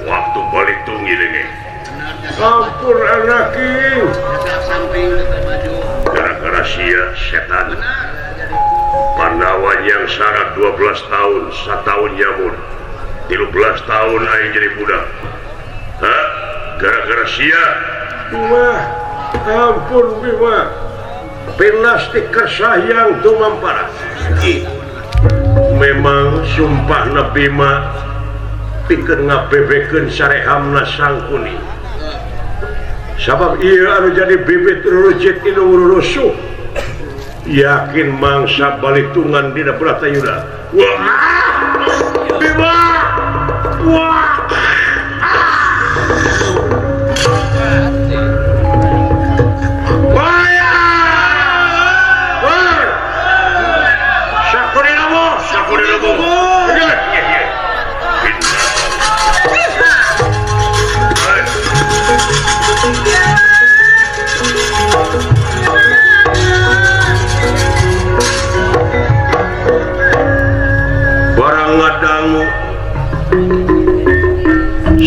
waktu balik tunggi lengi. Ampun anak ini. Gara-gara sia setan. Pandawa yang syarat 12 tahun, 1 tahun nyamun. 13 tahun aing jadi budak. Hah? Gara-gara sia. Wah, ampun Bima. Pinasti kersayang tumampara. Memang sumpah Bima pikeun ngabebekeun sarehamna Sangkuni. Sabab ieu anu jadi bibit rurucit inu rurusuh. Yakin mangsa balitungan dina Bratayuda. Wah! Bima! Wah! Wah! Wah! Sakuni roboh! Sakuni roboh! Barang ngadangu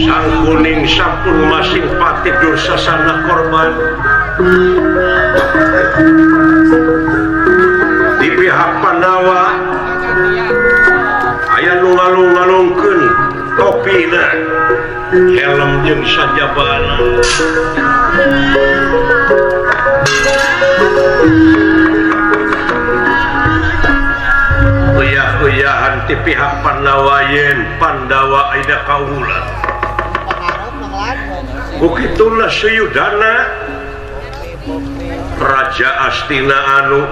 Sang Kuning sampun masing pati Dursasana korban. Di pihak Pandawa aya nu ngalung-ngalungkeun topina, helm jeung sajabana. Uyah-uyahan ti pihak Pandawa yen Pandawa aida kaula. Bukituna Suyudana Raja Astina anu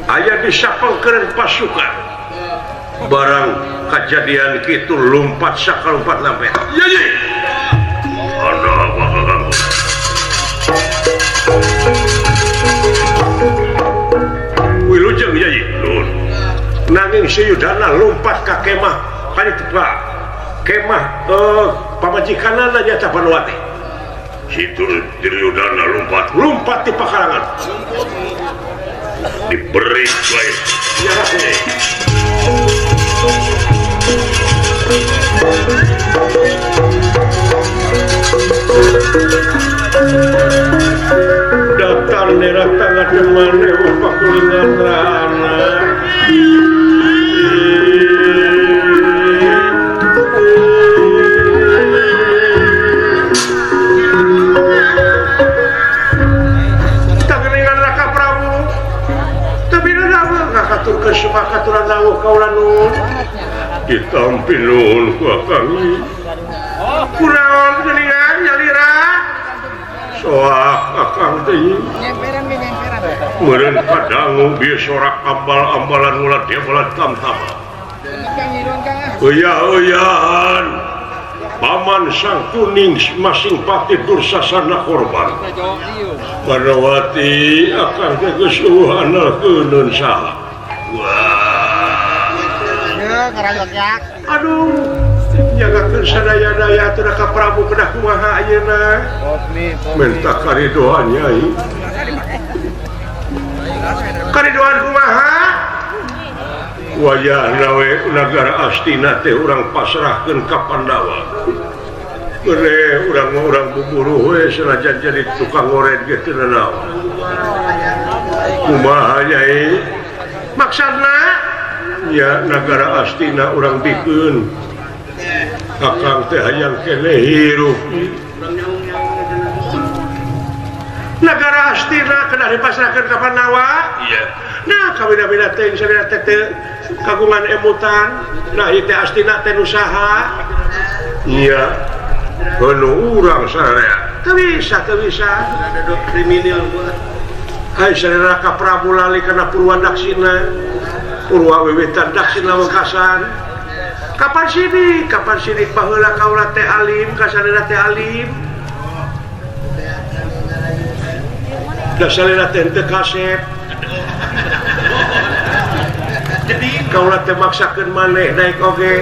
aya di sapengkeureun pasukan. Barang kejadian kitu lompat sakalompat lampe. Ye. Ada apa kakangku? Wilujeng yai. Nun. Nanging Suyudana lompat ka kemah panitipa. Kemah pamajikanana nyata Panwati. Situ Duryudana lompat, lompat di pakarangan. Diberi wae. Ya Datang nerata ngademane pakulingan anak. Tageningan Raka Prabu. Tapi nanawa ngakaturkeun sumakaturan lawuh kaula nuhun. Ditampi nuhun ku akang. Kunaon geuningan nyalira? Soak akang teh. Meureun kadangu bieu sorak ambal-ambalan ulah dia tamtama. Uyah-uyahan Paman Sang Kuning masing pati Dursasana korban. Parawati akang teh geus eueuh analkeun saha. Wah. Aduh, nyagakeun sadaya-daya teu ka Prabu kedah kumaha ayeuna. Minta karidoan Nyai. Karidoan kumaha? Wayahna we nagara Astina teh urang pasrahkeun ka Pandawa. Geureuh urang-urang buburu we sanajan jadi tukang ngored ge teu nanaon. Kumaha Nyai? Maksudna ya nagara Astina urang bikeun. Akang teh hayang keneh hirup. Nagara Astina kena dipasrahkeun ka Pandawa. Iya. Nah, kawina-wina teh salira teh kagungan emutan. Nah, ieu teh Astina teh nu saha? Iya. Heuh urang sararea. Teu bisa, teu bisa. Kriminal gua. Hai salira ka Prabu lali kana Purwa Daksina. Purwa wiwitan Daksina wekasan. Kapan sidik? Kapan sidik baheula kaula teh alim, ka salira teh alim. Da salira teh teu kasep. Jadi kaula teh maksakeun maneh daek oge.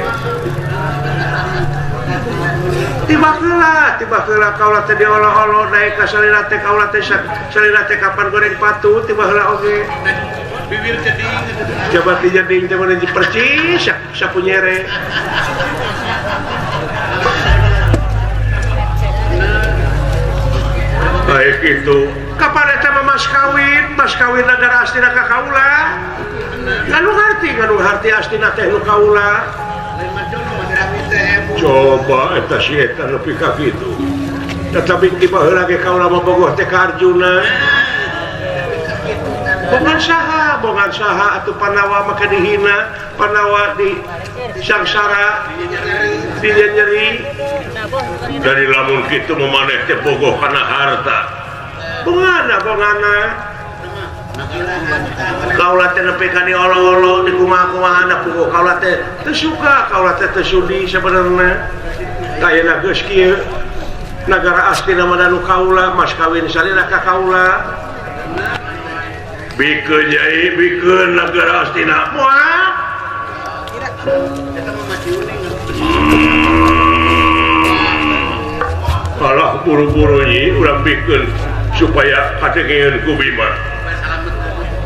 Tiba heula kaula teh diolo-olo daek ka salira teh kaula teh salira teh kapan goreng patu tiba heula oge. Bibir jeding. Jabat jeding teh mun percis sapu nyere. Baik itu. Kapan eta mah mas kawin nagara Astina ka kaula. Nganu harti Astina teh nu kaula. Coba eta si eta nepi ka kitu. Tetapi tiba heula ge kaula mah bogoh teh ka Arjuna. Bongan saha atuh Pandawa make dihina, Pandawa di sangsara, dinyeri. Dari lamun kitu maneh teh bogoh kana harta. Bongana. Kaula teh nepi ka diolo-olo di kumaha-kumahana puguh kaula teh teu suka, kaula teh teu sudi sabenerna. Ayeuna geus kieu nagara Astina mah nu kaula, mas kawin salira ka kaula. Bikeun nyai, bikeun nagara Astina. Moal. Alah buru-buru nyi urang bikeun supaya kadengeun ku Bima.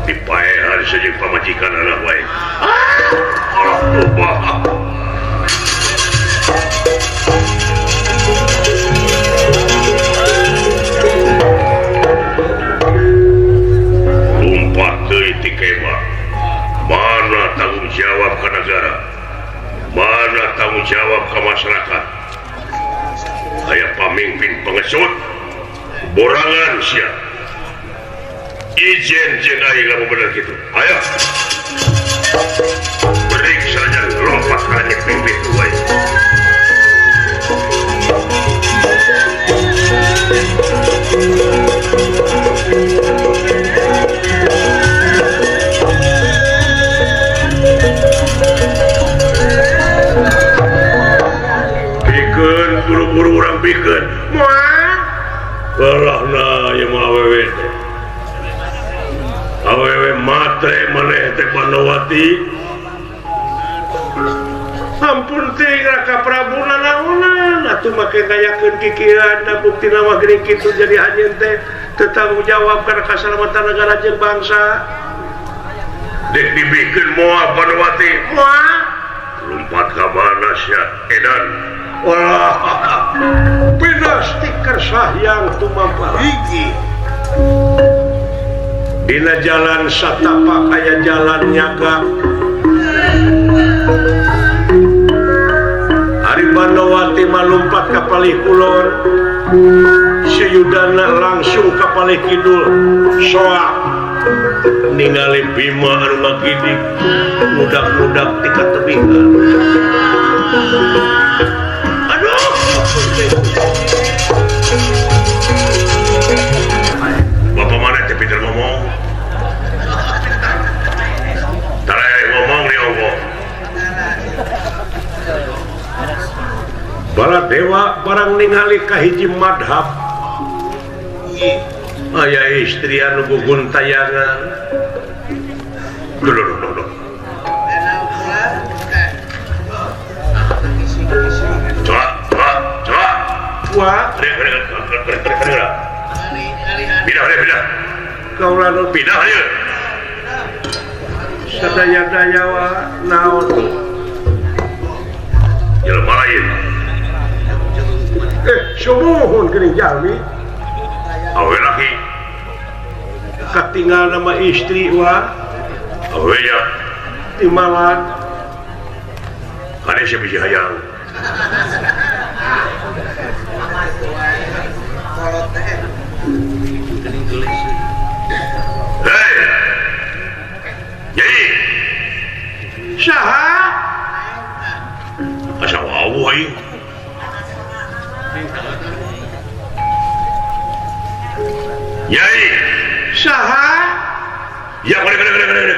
Dipaehan saja pamajikan anak wae. Ah, alah loba. Lumpat deui ti kema. Mana tanggung jawab ka negara? Mana tanggung jawab ka masyarakat? Aya pamimpin pengecut, borangan sia. Ijen jeung aing lamun bener kitu. Ayo. Periksa aja lompat ka nyepeng pintu wae. Bikeun buru-buru urang bikeun. Moal. Walahna ieu mah awewe teh. Awewe matre maneh teh Pandawati. Ampun teh Raka Prabu nanaonan atuh make ngayakeun kikieuan da buktina mah geuning kitu jadi anjeun teh teu tanggung jawab kana kasalamatan negara jeung bangsa. Dek dibikeun moal Pandawati. Moal. Lumpat ka mana sia edan. Wah. Pinasti kersahyang tumampah. Hiji. Dina jalan satapak aya jalan nyagak. Ari Bandawati malumpat ka palih kulon, Suyudana langsung ka palih kidul. Soak ningali Bima anu ngagidik mudak-mudak ti katebihan. Aduh. Bapak mana teh pinter ngomong? Tara ngomong dia ngomong. Baladewa barang ningali ka hiji madhab. Aya istri anu guguntayangan. Duh duh duh duh. Coba coba coba. Wah, pindah, pindah. Kaula nu pindah ieu. Sadaya-daya wa naon tuh. Jelema lain. Sumuhun geuning jalmi. Awe laki. Katinggal nama istri wa. Awe ya. Timalan. Kade sia bisi hayang. Hei Nyai saha asa wawuh aing Nyai saha ya kore kore kore kore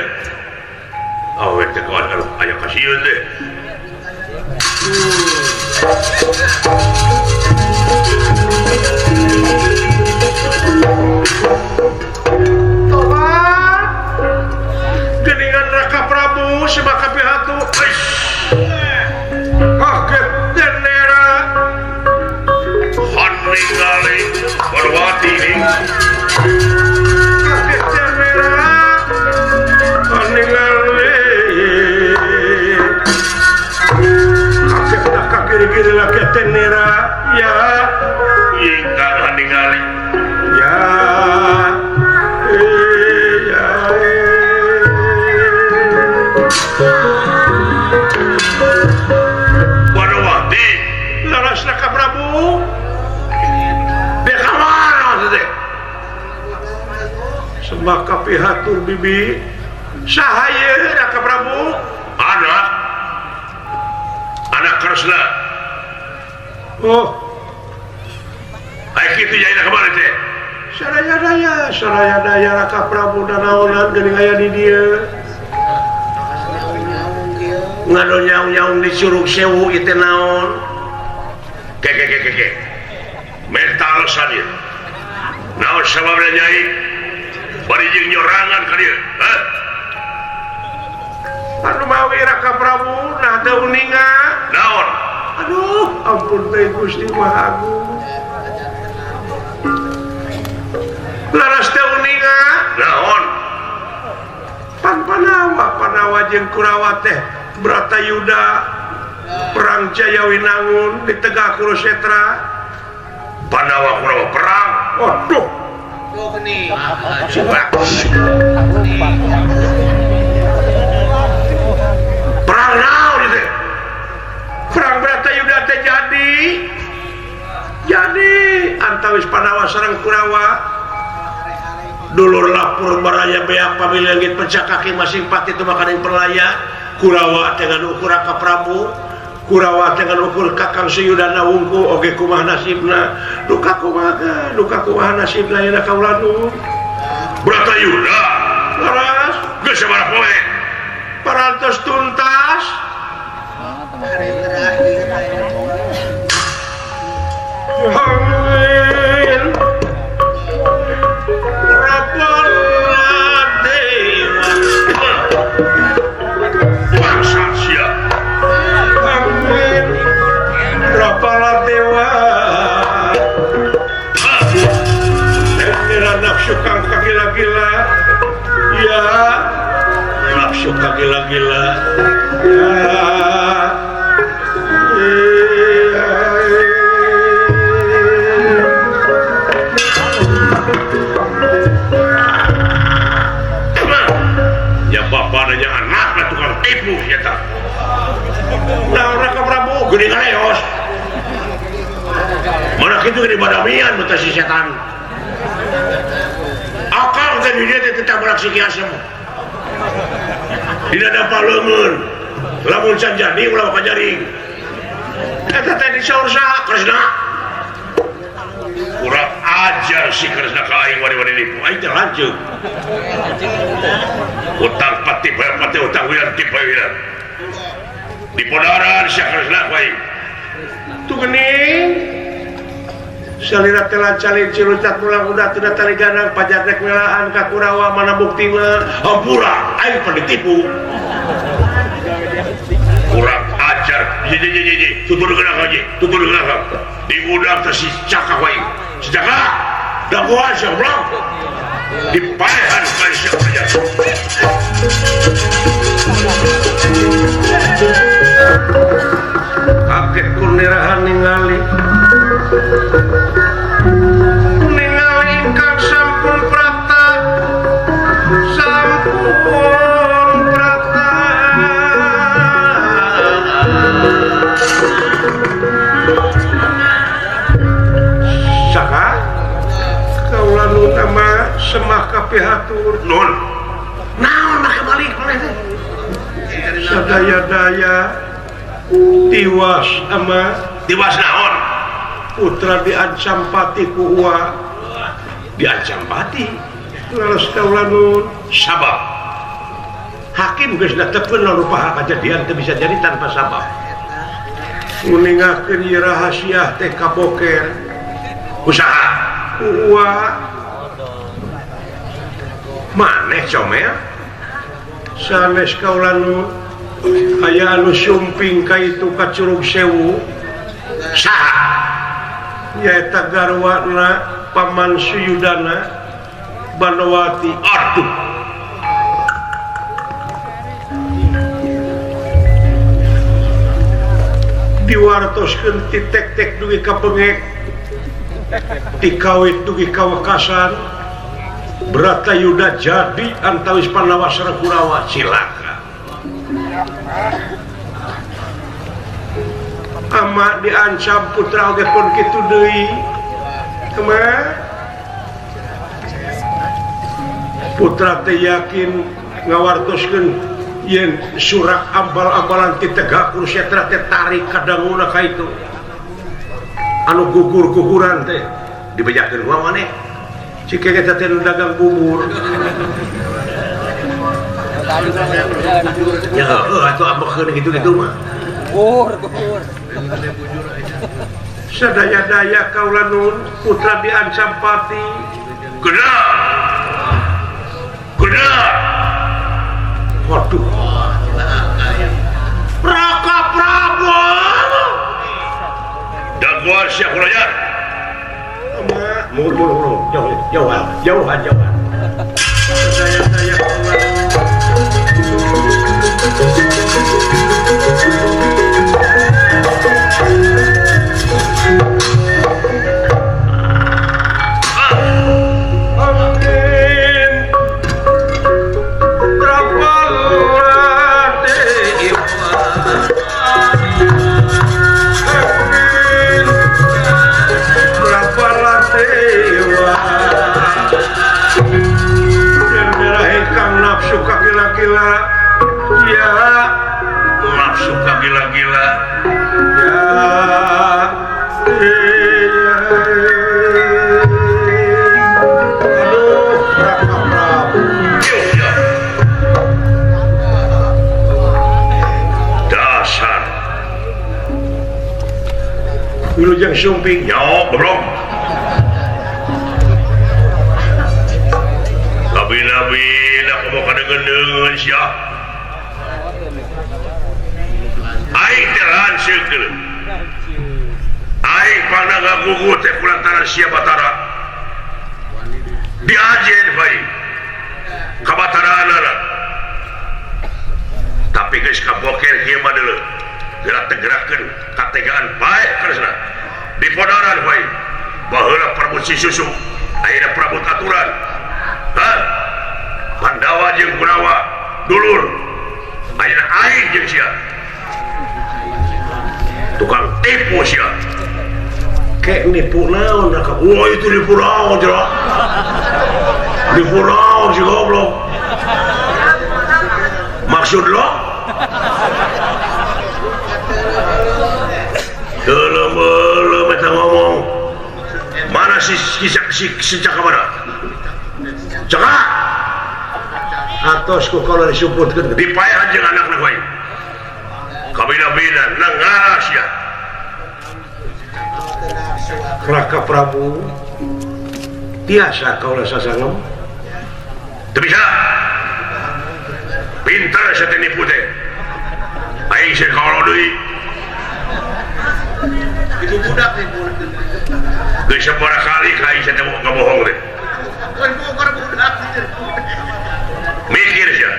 awe teh kawan aduh aya kasieun teh Tobat geningan Raka Prabu sebab pihatu kaget tenera haningali Parwati kaget tenera haningali kaget tak kiri-kiri lagi tenera ya ingkang haningali ya ya Parwati laras Raka Prabu dek mana teh sembah kapihatur bibi saha ieu Raka Prabu anak anak Kresna oh ai kitu jaina kamari teh saraya daya Raka Prabu danaonan geuning aya di dieu ngado nyaung-nyaung di Curug Sewu ieu teh naon ke ke ke ke menta alasan ieu naon sababna Nyai bari jeung nyorangan ka dieu hah anu mawi Raka Prabu nah teu uninga naon aduh ampun teh Gusti Maha Agung laras teu uninga naon pan Panawa jeung Kurawa teh Bratayuda perang Jayawinangun di Tegak Kurusetra Pandawa Kurawa perang waduh perang naon itu perang Bratayuda teh jadi antawis Pandawa sareng Kurawa dulur lapur baraya beak pamilangit pecah kaki masing pati itu makanan perlaya Kurawa dengan ukur Raka Prabu Kurawa dengan ukur Kakang Suyudana wungku oge kumaha nasibna duka kumaha nasibna yeuna kaula nu Bratayuda laras geus sabaraha poe parantos tuntas Amin Rapala Dewa bangsa sia Amin Rapala Dewa Tenera nafsu kang kagila-gila ya nafsu kagila-gila ya ya bapak nanya anak lah tukang tipu ya tak nah Raka Prabu gede ngaleos mana kitu gede badamian beta si setan akal teh di dieu teh tetap beraksi ki asem dina dapat leungeun lamun can jadi ulah ka jaring eta teh disaur saha Kresna kurang ajar si Kresna ka aing wani-wani nipu aing teh lanceuk utang pati pati utang wilan tipe wilan di podaran si Kresna ku aing tuh geuning salira teh lancalin ciluncat mulang udah tina tali ganang pajak rek welaan ka Kurawa mana buktina hampura aing pan ditipu kurang ajar ye ye ye tutur geunah aja tutur geunah diudak teh si Caka ku aing si Caka dagoan sia goblok dipaehan ka si Caka kaget kunirahan ningali ningali ingkang sampun prapta sampun prapta saka kaula nu utama kapihatur Nuhun. Naon make balik maneh teh? Sadaya-daya tiwas ama tiwas naon? Putra diancam pati ku uwa. Diancam pati. Leres kaula nun. Sabab hakim geus netepkeun rupa kajadian teu bisa jadi tanpa sabab. Nguningakeun ieu rahasia teh kaboker. Usaha ku uwa. Maneh comel? Sanes kaula nun aya anu sumping ka itu ka Curug Sewu. Saha? Nyaeta garwana Paman Suyudana Banowati. Aduh. Diwartoskeun ti tek-tek dugi ka bengek, ti kawit dugi ka wekasan. Bratayuda jadi antawis Pandawa sareng Kurawa. Cilaka. Ama diancam putra oge pun kitu deui. Kumaha? Putra teh yakin ngawartoskeun yen surak ambal-ambalan ti Tegak Kurusetra teh tarik kadanguna ka itu. Anu gugur-guguran teh dibejakeun kumaha maneh? Cik eta teh nu dagang bubur. Ya heuh atuh ambekeun kitu-kitu mah. Bubur, bubur. Sadaya-daya kaula nun putra diancam pati. Geura. Geura. Waduh. Raka Prabu. Daguan sia kulajar. Mur mur mur jauh jauhan jauhan jauhan. Sadaya-daya kaula gila-gila ya, nafsu gila-gila ya, aduh Raka Prabu dasar wilujeng sumping nyok goblok. Nabi-nabi mau kadengeun sia. Aing teh lanceuk deuleu. Aing pangna ngagugu teh kulantaran sia Batara. Diajen bae ka Bataraanana. Tapi geus kaboker kieu mah deuleu. Geura tegerakeun kategaan bae karesna. Dipodaran bae. Baheula Prabu Si Susu, ayeuna Prabu Taturan. Hah? Pandawa jeung Kurawa dulur ayeuna aing jeung sia tukang tipu sia kek nipu naon Raka. Wah itu nipu naon jero nipu naon si goblok maksud lo belum eta ngomong mana si si caka mana caka atos ku kalau disuputkeun dipaehan jeung anakna ku aing kabina-bina nengaras ya Raka Prabu tiasa kaula sasangem teu bisa pintar sia teh nipu teh aing sieun kaolo deui itu budak nipu geus sabaraha kali ka aing sia teh ngabohong teh mikir sia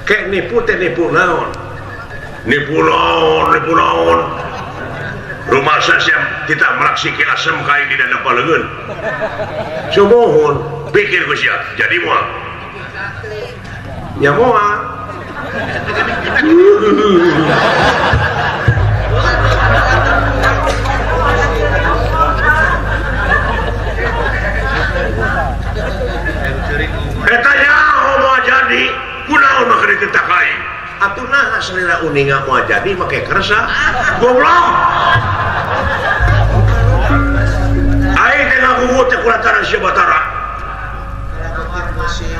kek nipu teh nipu naon nipu naon nipu naon rumah sia kita meraksiki asem ka aing dina paleungeun sumuhun pikir ku sia jadi moal ya moal Eta nyaho moal jadi kunaon mah keur dititah ka aing. Atuh naha salira uninga moal jadi make kersa. Goblok. Aing teh ngagugu teh kulantaran sia Batara.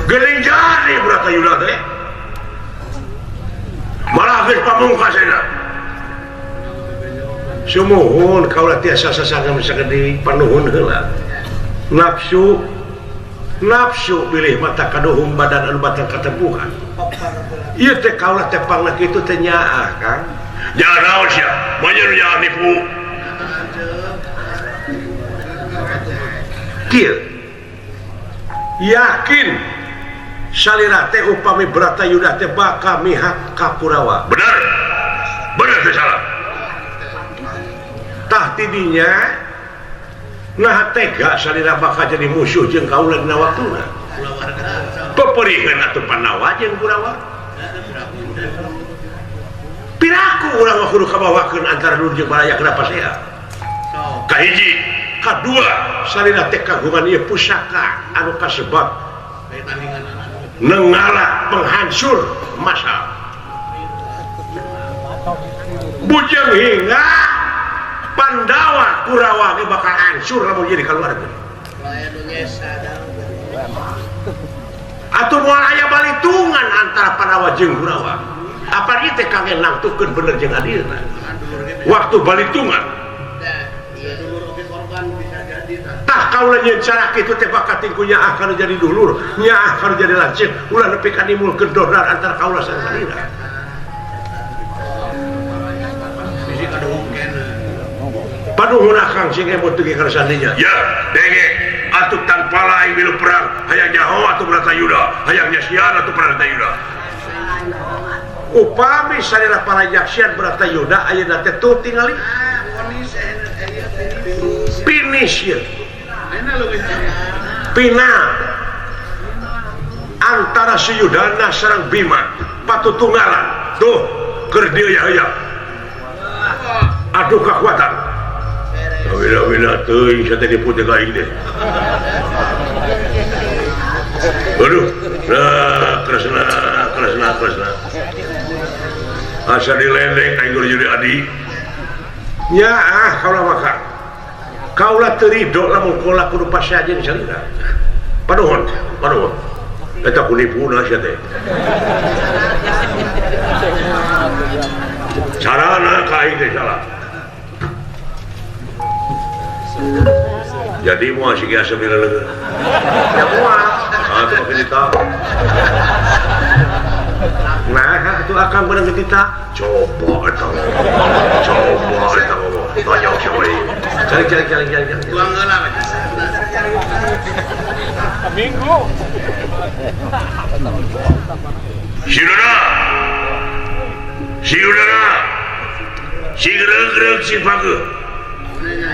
Geuning jadi Bratayuda teh. Malah geus pamungkas ayeuna. Sumuhun kaula tiasa sasangga sagede panuhun heula. Nafsu nafsu bilih mata kaduhung badan anu batal katempuhan. Ieu teh kaula teh pangna kitu teh nyaah Kang. Nyaah naon sia? Manya nu nyaah nipu. Kieu. Yakin salira teh upami Bratayuda teh bakal mihak ka Kurawa. Bener. Bener teh salah. Tah tidinya nah tega salira bakal jadi musuh jeung kaula dina waktuna. Peperiheun atuh Pandawa jeung Kurawa. Piraku urang mah kudu kabawakeun antara dulur jeung baraya kenapa sia? Kahiji, kadua salira teh kagungan ieu pusaka anu kasebab nenggala penghancur masa. Bujeng hingga Pandawa Kurawa ge bakal hancur lamun jadi kaluarga. Atuh moal aya balitungan antara Pandawa jeung Kurawa. Apa ieu teh kangge nangtukeun bener jeung adilna. Waktu balitungan. Tah kaula nyeun cara kitu teh bakal tingkunya akan jadi dulur, nyaah kana jadi lanceuk, ulah nepi ka nimulkeun dordar antara kaula sareng salira. Paduhun akang sing emot teu kana sandinya. Ya, denge atuh tanpa lain milu perang, hayang nyaho atuh Bratayuda, hayang nyasian atuh Bratayuda. Upami salira parayaksian Bratayuda ayeuna teh tuh tingali. Finish ieu. Final antara Suyudana sareng Bima patutunggalan. Tuh keur dieu ya ya. Aduh kekuatan. Wila-wila teuing sia teh nipu teh ka aing teh. Aduh, nah kresna kresna kresna. Asa dilendek aing kudu jadi adi. Nyaah kaula maka. Kaula teu ridho lamun kaula kudu pasea jeung salira. Panuhun, panuhun. Eta ku nipuna sia teh. Carana ka aing teh salah. Jadi moal si asa mileleungeun. Ya moal. Ah teu make ditah. Nah, atuh akang beunang dititah. Coba eta. Coba eta ngomong. Tanya siapa ieu. Cari cari cari cari. Tuang heula we. Minggu. Siruna. Siruna. Sigreug-reug si pageuh.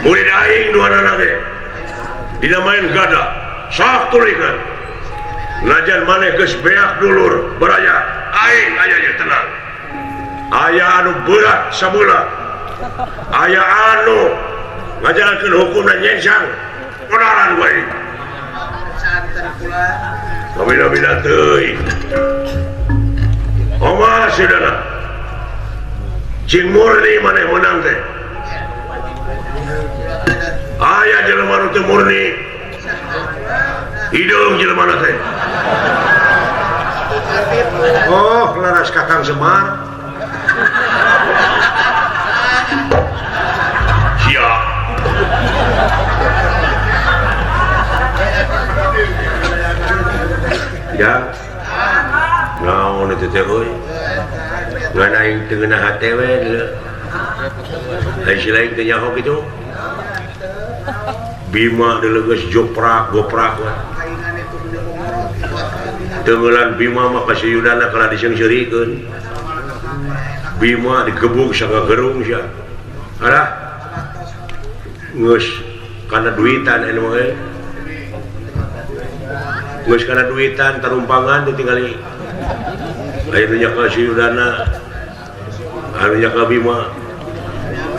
Murid aing duanana ge. Dina main gada. Sok tulikeun. Najan maneh geus beak dulur baraya aing aya ye tenang. Aya anu berat sabeula. Aya anu ngajalankeun hukumna nyengsang. Onaran wae. Kabina-bina teuing. Oma sidana. Cing murni maneh menang teh. Aya jelema nu teu murni. Hidung jelema teh. Oh, laras Kakang Semar. Sia. Ya. Naon eta teh euy? Ngan aing teu ngeunah hate we deuleu. Ai si lain teu nyaho kitu. Bima deuleu geus joprak goprak we. Tenggelan Bima mah ka Suyudana kalah diseungseurikeun. Bima digebug sagagerung sia. Alah. Geus kana duitan anu mah euy. Geus kana duitan tarumpangan ditinggali. Aya nu nyaka Suyudana, anu nyaka Bima,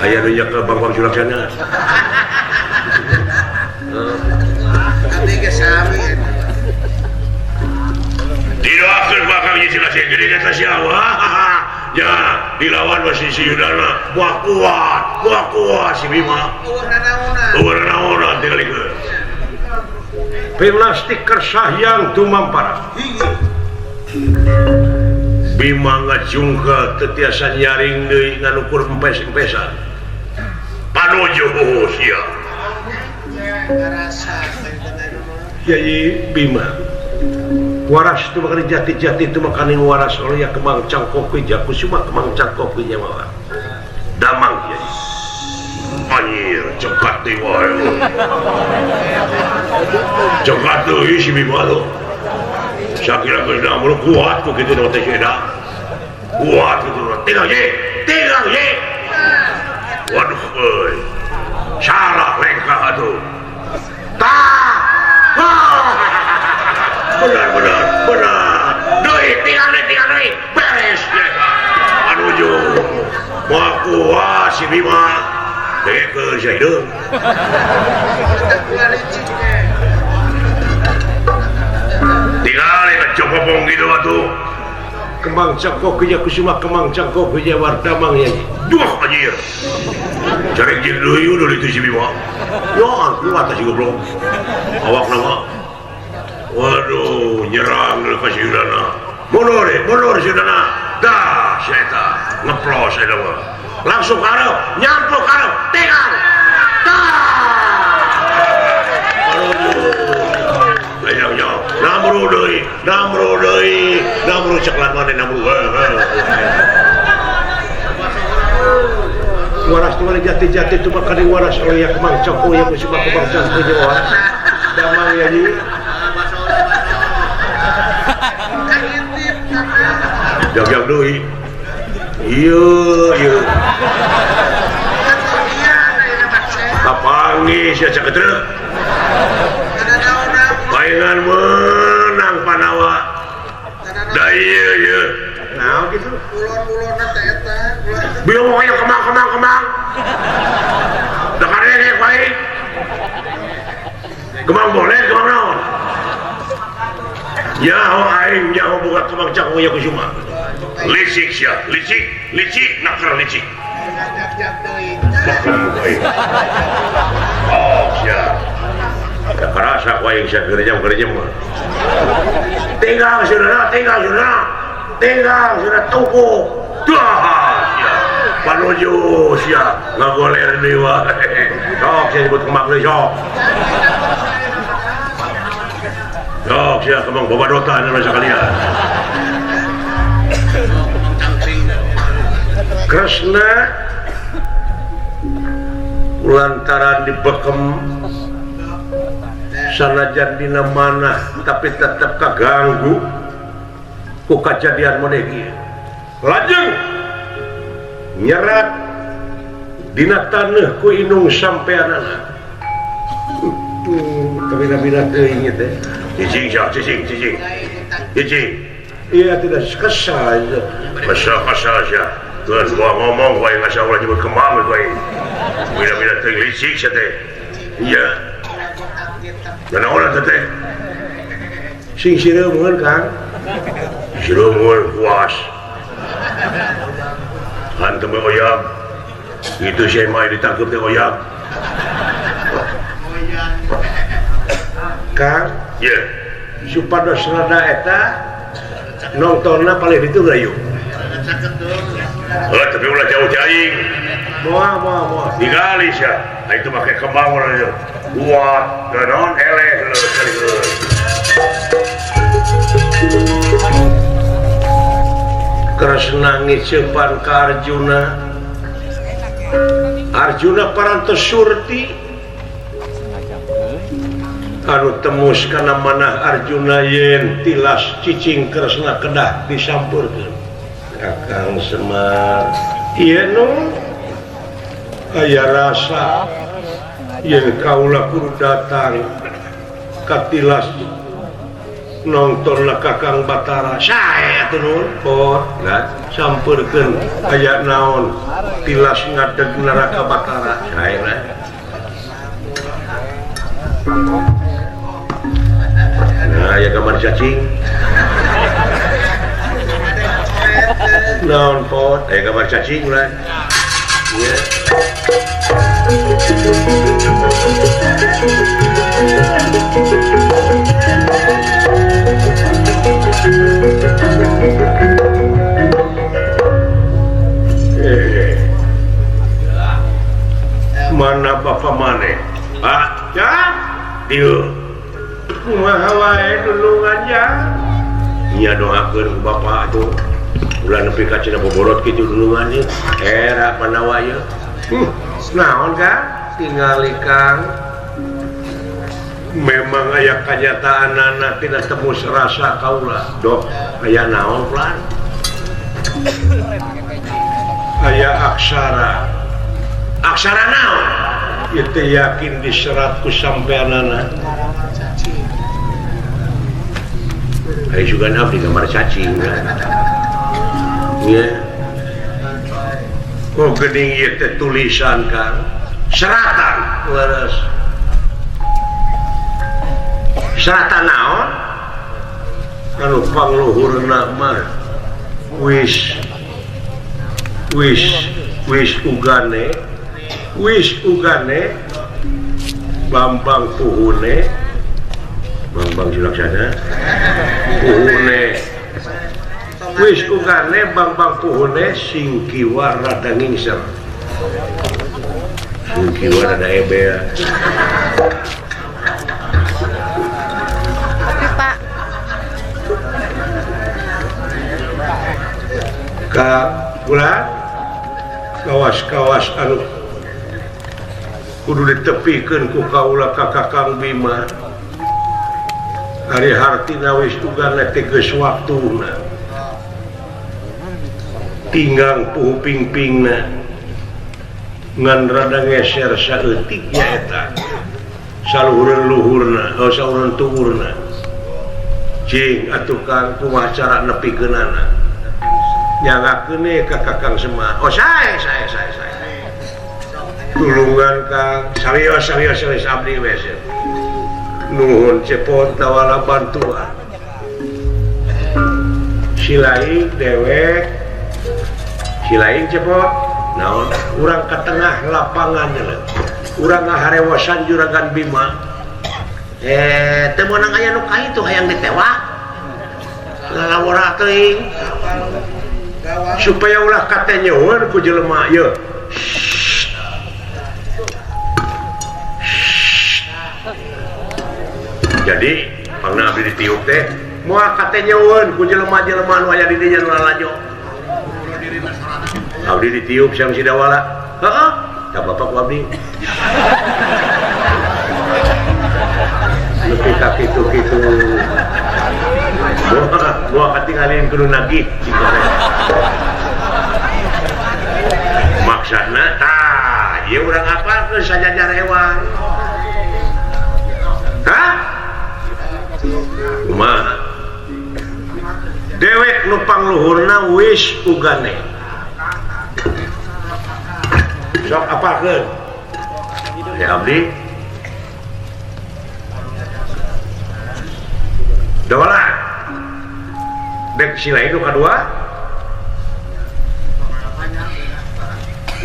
aya nu nyaka Bambang Sulaksana. Didoakeun bakal hiji kasih gede ka sia ya dilawan masih si Yudana wah kuat si Bima eueuh nanaonan tingalikeun Pinasti kersahyang tumampara Bima ngajungka teu tiasa nyaring deui ngan ukur empes-empesan panuju sia Yai Bima waras itu makan jati-jati itu makanin waras oleh ya kemang cangkok jakusuma kemang cangkok nyawa damang Yai anjir cekat deui wae cekat deui si Bima tuh sakira geus namul kuat ku kitu teh seda kuat kitu tinggal ye waduh euy salah lengkah atuh tah benar deui tinggal deui beres anuju moal kuat si Bima deui sia hideung tinggal cokopong gitu atuh kembang cangkok kusuma kembang cangkok wardamang ya duh anjir carek jeung deui udah itu si Bima ya kuat si goblok awak nama waduh nyerang ka si Yudana mundur si Yudana dah si eta ngeplos eta mah langsung karep nyampuk karep tinggal dah namru deui namru ceklan maneh namru waras tu jati-jati tu makaning waras oleh ya kemang cangkok ya kusuma kemang cangkok waras damang ya ji jag-jag deui ieu ieu kapanggih sia caketrek palingan menang Panawa da ieu ieu naon kitu ulon-ulonna teh eta bieu moal kemang da karege bae kemang boleh kemang naon nyaho aing nyaho buka kemang cangkok ya kusuma licik sia licik nakar licik oh sia kerasa ku aing sia gerejam mah tinggal saudara tuku dah sia panuju sia ngagoler deui wae sok sia nyebut kemang deui sok sok sia kemang babadotan anu sakalian Kresna lantaran dibekem sanajan dina manah tapi tetep kaganggu ku kajadian modeh ieu lajeng nyerat dina taneuh ku inung sampeanana kabina-bina teuing ieu teh cicing sia cicing iya tidak kesal kesal sia geus gua ngomong wae ngasa ulah nyebut kembang wae bina-bina teuing licik sia teh iya nanaonan teh sing sireumeuan Kang sireumeuan puas hantem we oyag itu sia mah ditangkep teh oyag Kang ye supados rada eta nongtonna paling ditu gayu oh tapi ulah jauh aing moal digali sia itu make kembang urang ieu kuat naon eleh sekali Kresna ngiceupan ka Arjuna Arjuna parantos surti anu temus kana manah Arjuna yen tilas cicing Kresna kedah disampurkeun Kakang Semar ieu nu aya rasa yen kaula kudu datang ka tilas nontonlah Kakang Batara sae atuh nun por sampeurkeun aya naon tilas ngadeg neraka Batara sae lah. Nah, aya gambar cacing. Naon pot aya gambar cacing lah. Ya. Mana bapak maneh? Ah, ya. Dieu. Kumaha wae dulungan ya. Nya doakeun ku bapak atuh. Ulah nepi ka cenah boborot kitu dulungan ieu. Era Pandawa ieu. Naon Kang? Tingali Kang. Memang aya kanyataanana tina tembus rasa kaula. Doh, aya naon plan? Aya aksara. Aksara naon? Ieu teh yakin diserat ku sampeanana. Aya juga abdi gambar cacing. Nya. Oh geuning ieu teh tulisan Kang. Seratan leres. Seratan naon? Anu pangluhurna mah wis wis wis ugane wis ugane Bambang Puhune Bambang Sulaksana Puhune wis ugane Bambang Puhune sing kiwa rada ngingsel sing kiwa rada ebel. Tapi Pak ka kula kawas-kawas anu kudu ditepikeun ku kaula ka Kakang Bima. Ari hartina wis ugane teh geus waktuna. Tinggang puhu pingpingna ngan rada ngeser saeutik nyaeta. Saluhureun luhurna, oh saluhureun tuurna. Cing atuh Kang kumaha cara nepikeunana. Nyangakeun ka Kakang Semar. Oh sae sae sae sae. Tulungan Kang, sarios sarios sarios abdi we. Nuhun cepot tawala bantuan. Silaing dewek, silaing cepot, naon? Urang ke tengah lapangan leuh. Urang ngaharewosan Juragan Bima. Teu meunang aya nu ka itu hayang ditewak. Lalawara teuing. Supaya ulah katenyeun ku jelema ieu. Jadi pangna abdi ditiup teh moal katenyeun ku jelema-jelema nu aya di dinya nu lalajo. Abdi ditiup siang Sidawala. Heeh, ka bapak ku abdi. Nepi ka kitu-kitu. Moal katingalin kudu nagih kitu teh. Maksudna tah ieu urang apalkeun sajajar hewan. Hah? Kumaha? Dewek nu pangluhurna wis ugane. Sok apalkeun? Ya abdi. Dawala. Dek sila itu kadua.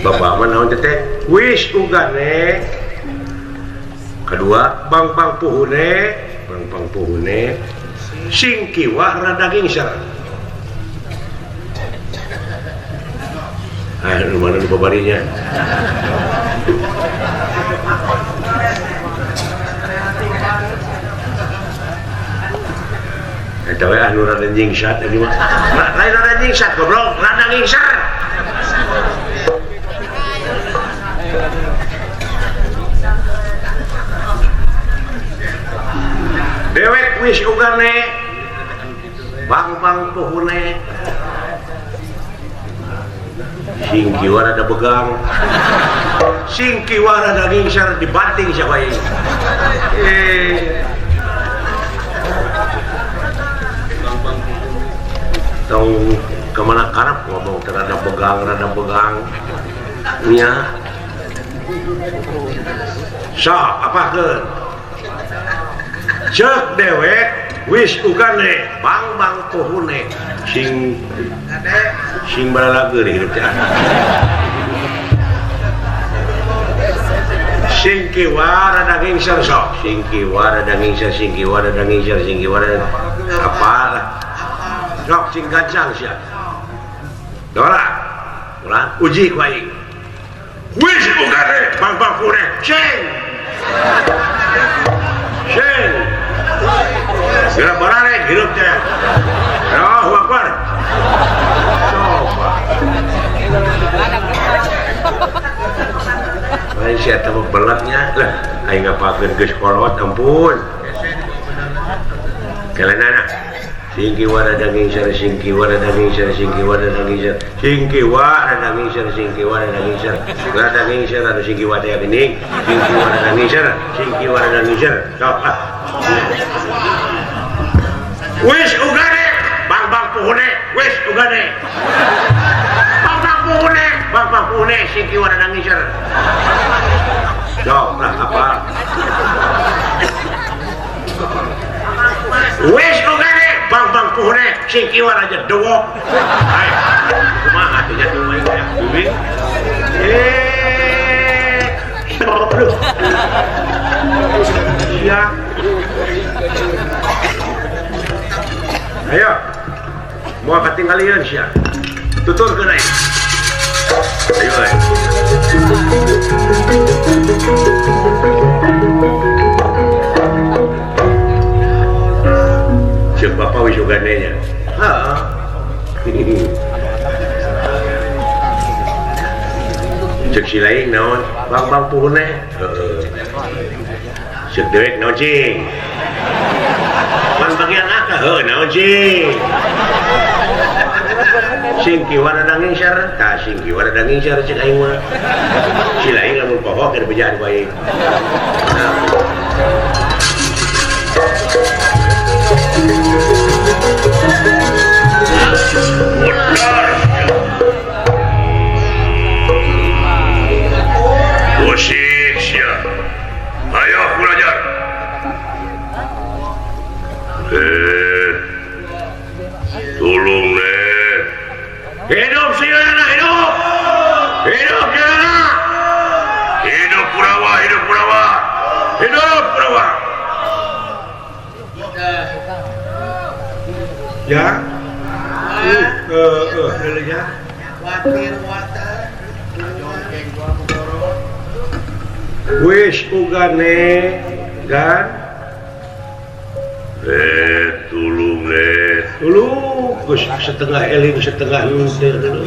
Bapak mah naon teh? Wis ugane. Kedua, bang-bang puhune, bang-bang puhune sing kiwa rada gingser. Ah, nu mana nu babarinya? Eta we anu rada nyingsat ieu mah. Lain rada nyingsat goblok, rada ngingser. Dewek wis ugane bang-bang puhune sing kiwa rada begang sing kiwa rada ngingsar dibanting siapa ieu tong kemana karep ngomong rada begang nya sok apakeun cek dewek wis ugane bang-bang puhune Sing sing balalageur hirup teh. Sing kiwa rada ngingsar sok. Sing kiwa rada ngingsar, sing kiwa rada ngingsar, sing kiwa rada apa lah. Sok sing gancang sia. Dora. Ulah uji ku aing. Wis bugare bang-bang kure. Sing. Sing. Geura bararek hirup teh. Allahu Akbar. Coba. Lain sia teh belatnya lah aing ngapakeun geus kolot ampun. Kelenana. Sing kiwa rada ngingsar, sing kiwa rada ngingsar, sing kiwa rada ngingsar, sing kiwa rada ngingsar, sing kiwa rada ngingsar, rada ngingsar anu sing kiwa teh geuning, sing kiwa rada ngingsar, sing kiwa rada ngingsar. Sok ah. Wis ugane, bang-bang puhune, wis ugane. Bang-bang puhune, bang-bang puhune sing kiwa rada ngingsar. Sok lah apa? Wis ugane, bang-bang puhune sing kiwa aja dewok. Ayo, kumaha atuh jatuh mah ya? Bumi. Aduh. Iya. Ayo. Mau ketinggalan sia. Tuturkeun aing. Ayo ayo. Cek bapak wis ugane nya. Heeh. Cek si lain naon? Bang-bang puhune. Heeh. Cek dewek naon cing? Bang bagian akah heuh naon cing? Sing kiwa rada ngingsar, tah sing kiwa rada ngingsar cek aing mah. Si lain lamun poho keur bejaan ku aing. Musik sia. Ayo belajar. Tolong deh. Hidup Sirana, hidup. Hidup Sirana. Hidup Kurawa, hidup Kurawa. Hidup Kurawa. Ya. Ya. Wis ugane gan. Tulung tulung geus setengah eling setengah henteu.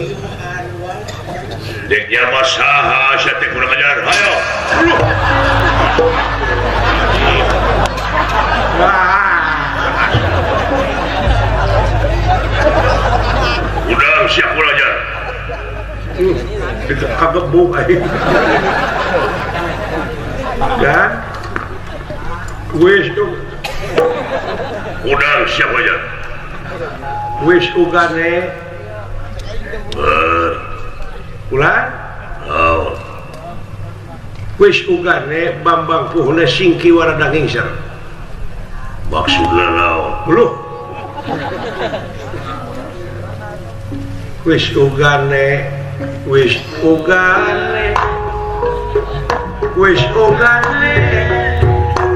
Dek nyama saha sia teh kurang ajar. Hayo. Udah siap belajar. Kagebuk aing. Gan. Wis udah siap belajar. Wis ugane. Ulah? Oh. Wis ugane Bambang puhune sing kiwa rada ngingsar. Maksudna naon? Uluh. Wis ugane, wis ugane, wis ugane,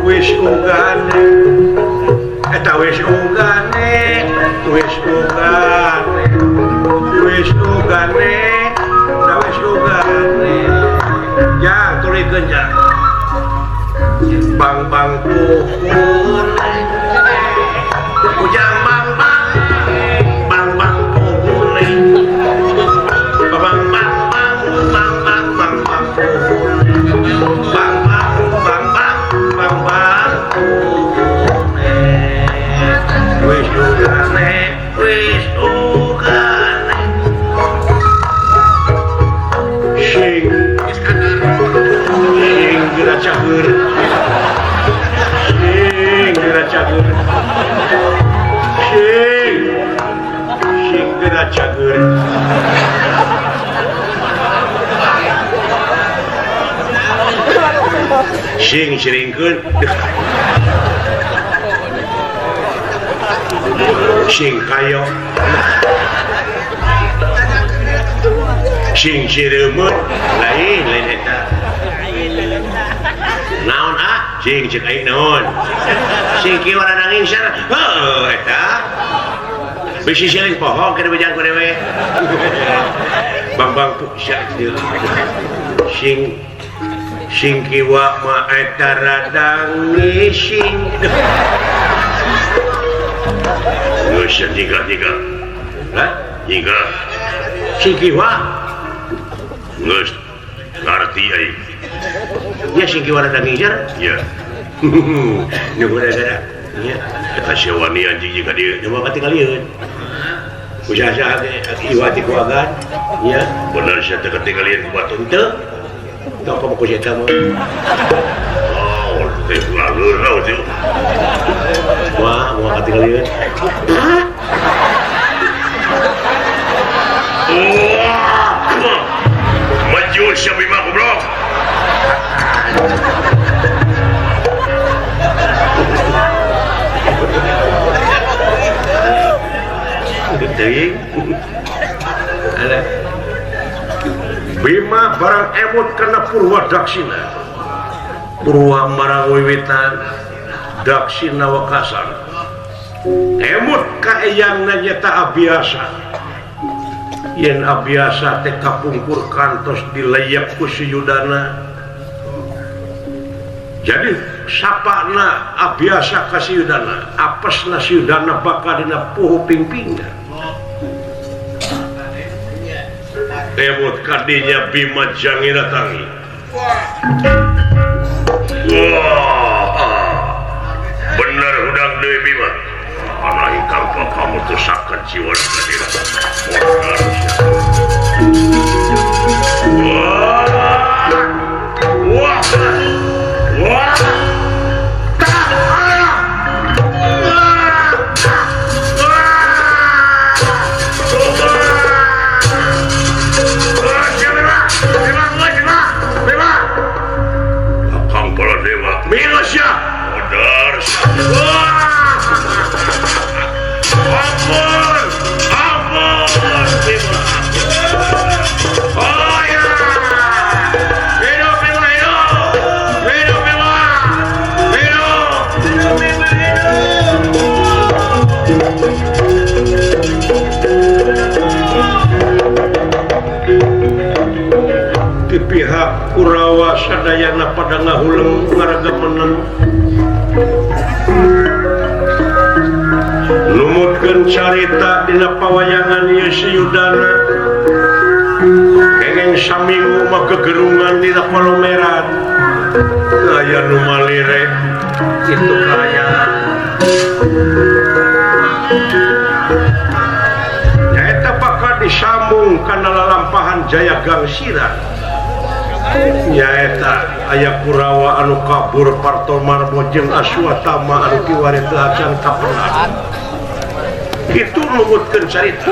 wis ugane, eta wis ugane, wis ugane, wis ugane, eta wis ugane. Ya, tulikeun ja. Bang-bang puhune, ujang bang-bang, bang-bang puhune, bang bang bang bang bang bang bang puhune, bang bang bang bang bang bang puhune. Wis ugane, wis ugane. Sing sing geura cagur, sing geura cagur, sing sing geura cagur. Sing siringkeun. Sing kayo sing sireumut lain lain eta naon ah sing cek aing naon sing kieu rada ngingsar heuh eta bisi siling pohong kana bejang ku dewe bang-bang sia sing sing kiwa ma eta rada ngising geus tiga-tiga hah tiga sing kiwa geus ngarti aing nya sing kiwa rada ngingsar nya nu gara-gara nya eta sia wani anjing jeung ka dieu nyoba katingalieun usaha-usaha ge iwati ku agan nya bener sia teh katingalieun ku batur teu tong komo ku sia mah oh teh laleur teh wah moal katingalieun maju sia Bima goblok. Bima barang emut kana Purwa Daksina. Purwa marang wiwitan Daksina wekasan. Emut ka eyangna nyata abiasa. Yen abiasa teh kapungkur kantos dileyep ku si Yudana. Jadi sapana abiasa ka si Yudana, apesna si Yudana bakal dina puhu pingpingna. Emut kadinya Bima Jangira tangi. Wah, bener hudang deui Bima. Ana ingkang kamu tusakeun jiwa kadira. Wah, wah, wah. Di pihak Kurawa sadayana pada ngahuleng ngaraga meneng numutkeun carita dina pawayangan ieu si Yudana kengeng saminggu mah gegerungan dina palomeran aya nu malire kitu kaayaan nyaeta bakal disambung kana lalampahan Jaya Gangsira nyaeta aya Kurawa anu kabur Partomarmo jeung Aswatama anu kiwari teu acan kapenang. Itu numutkeun carita.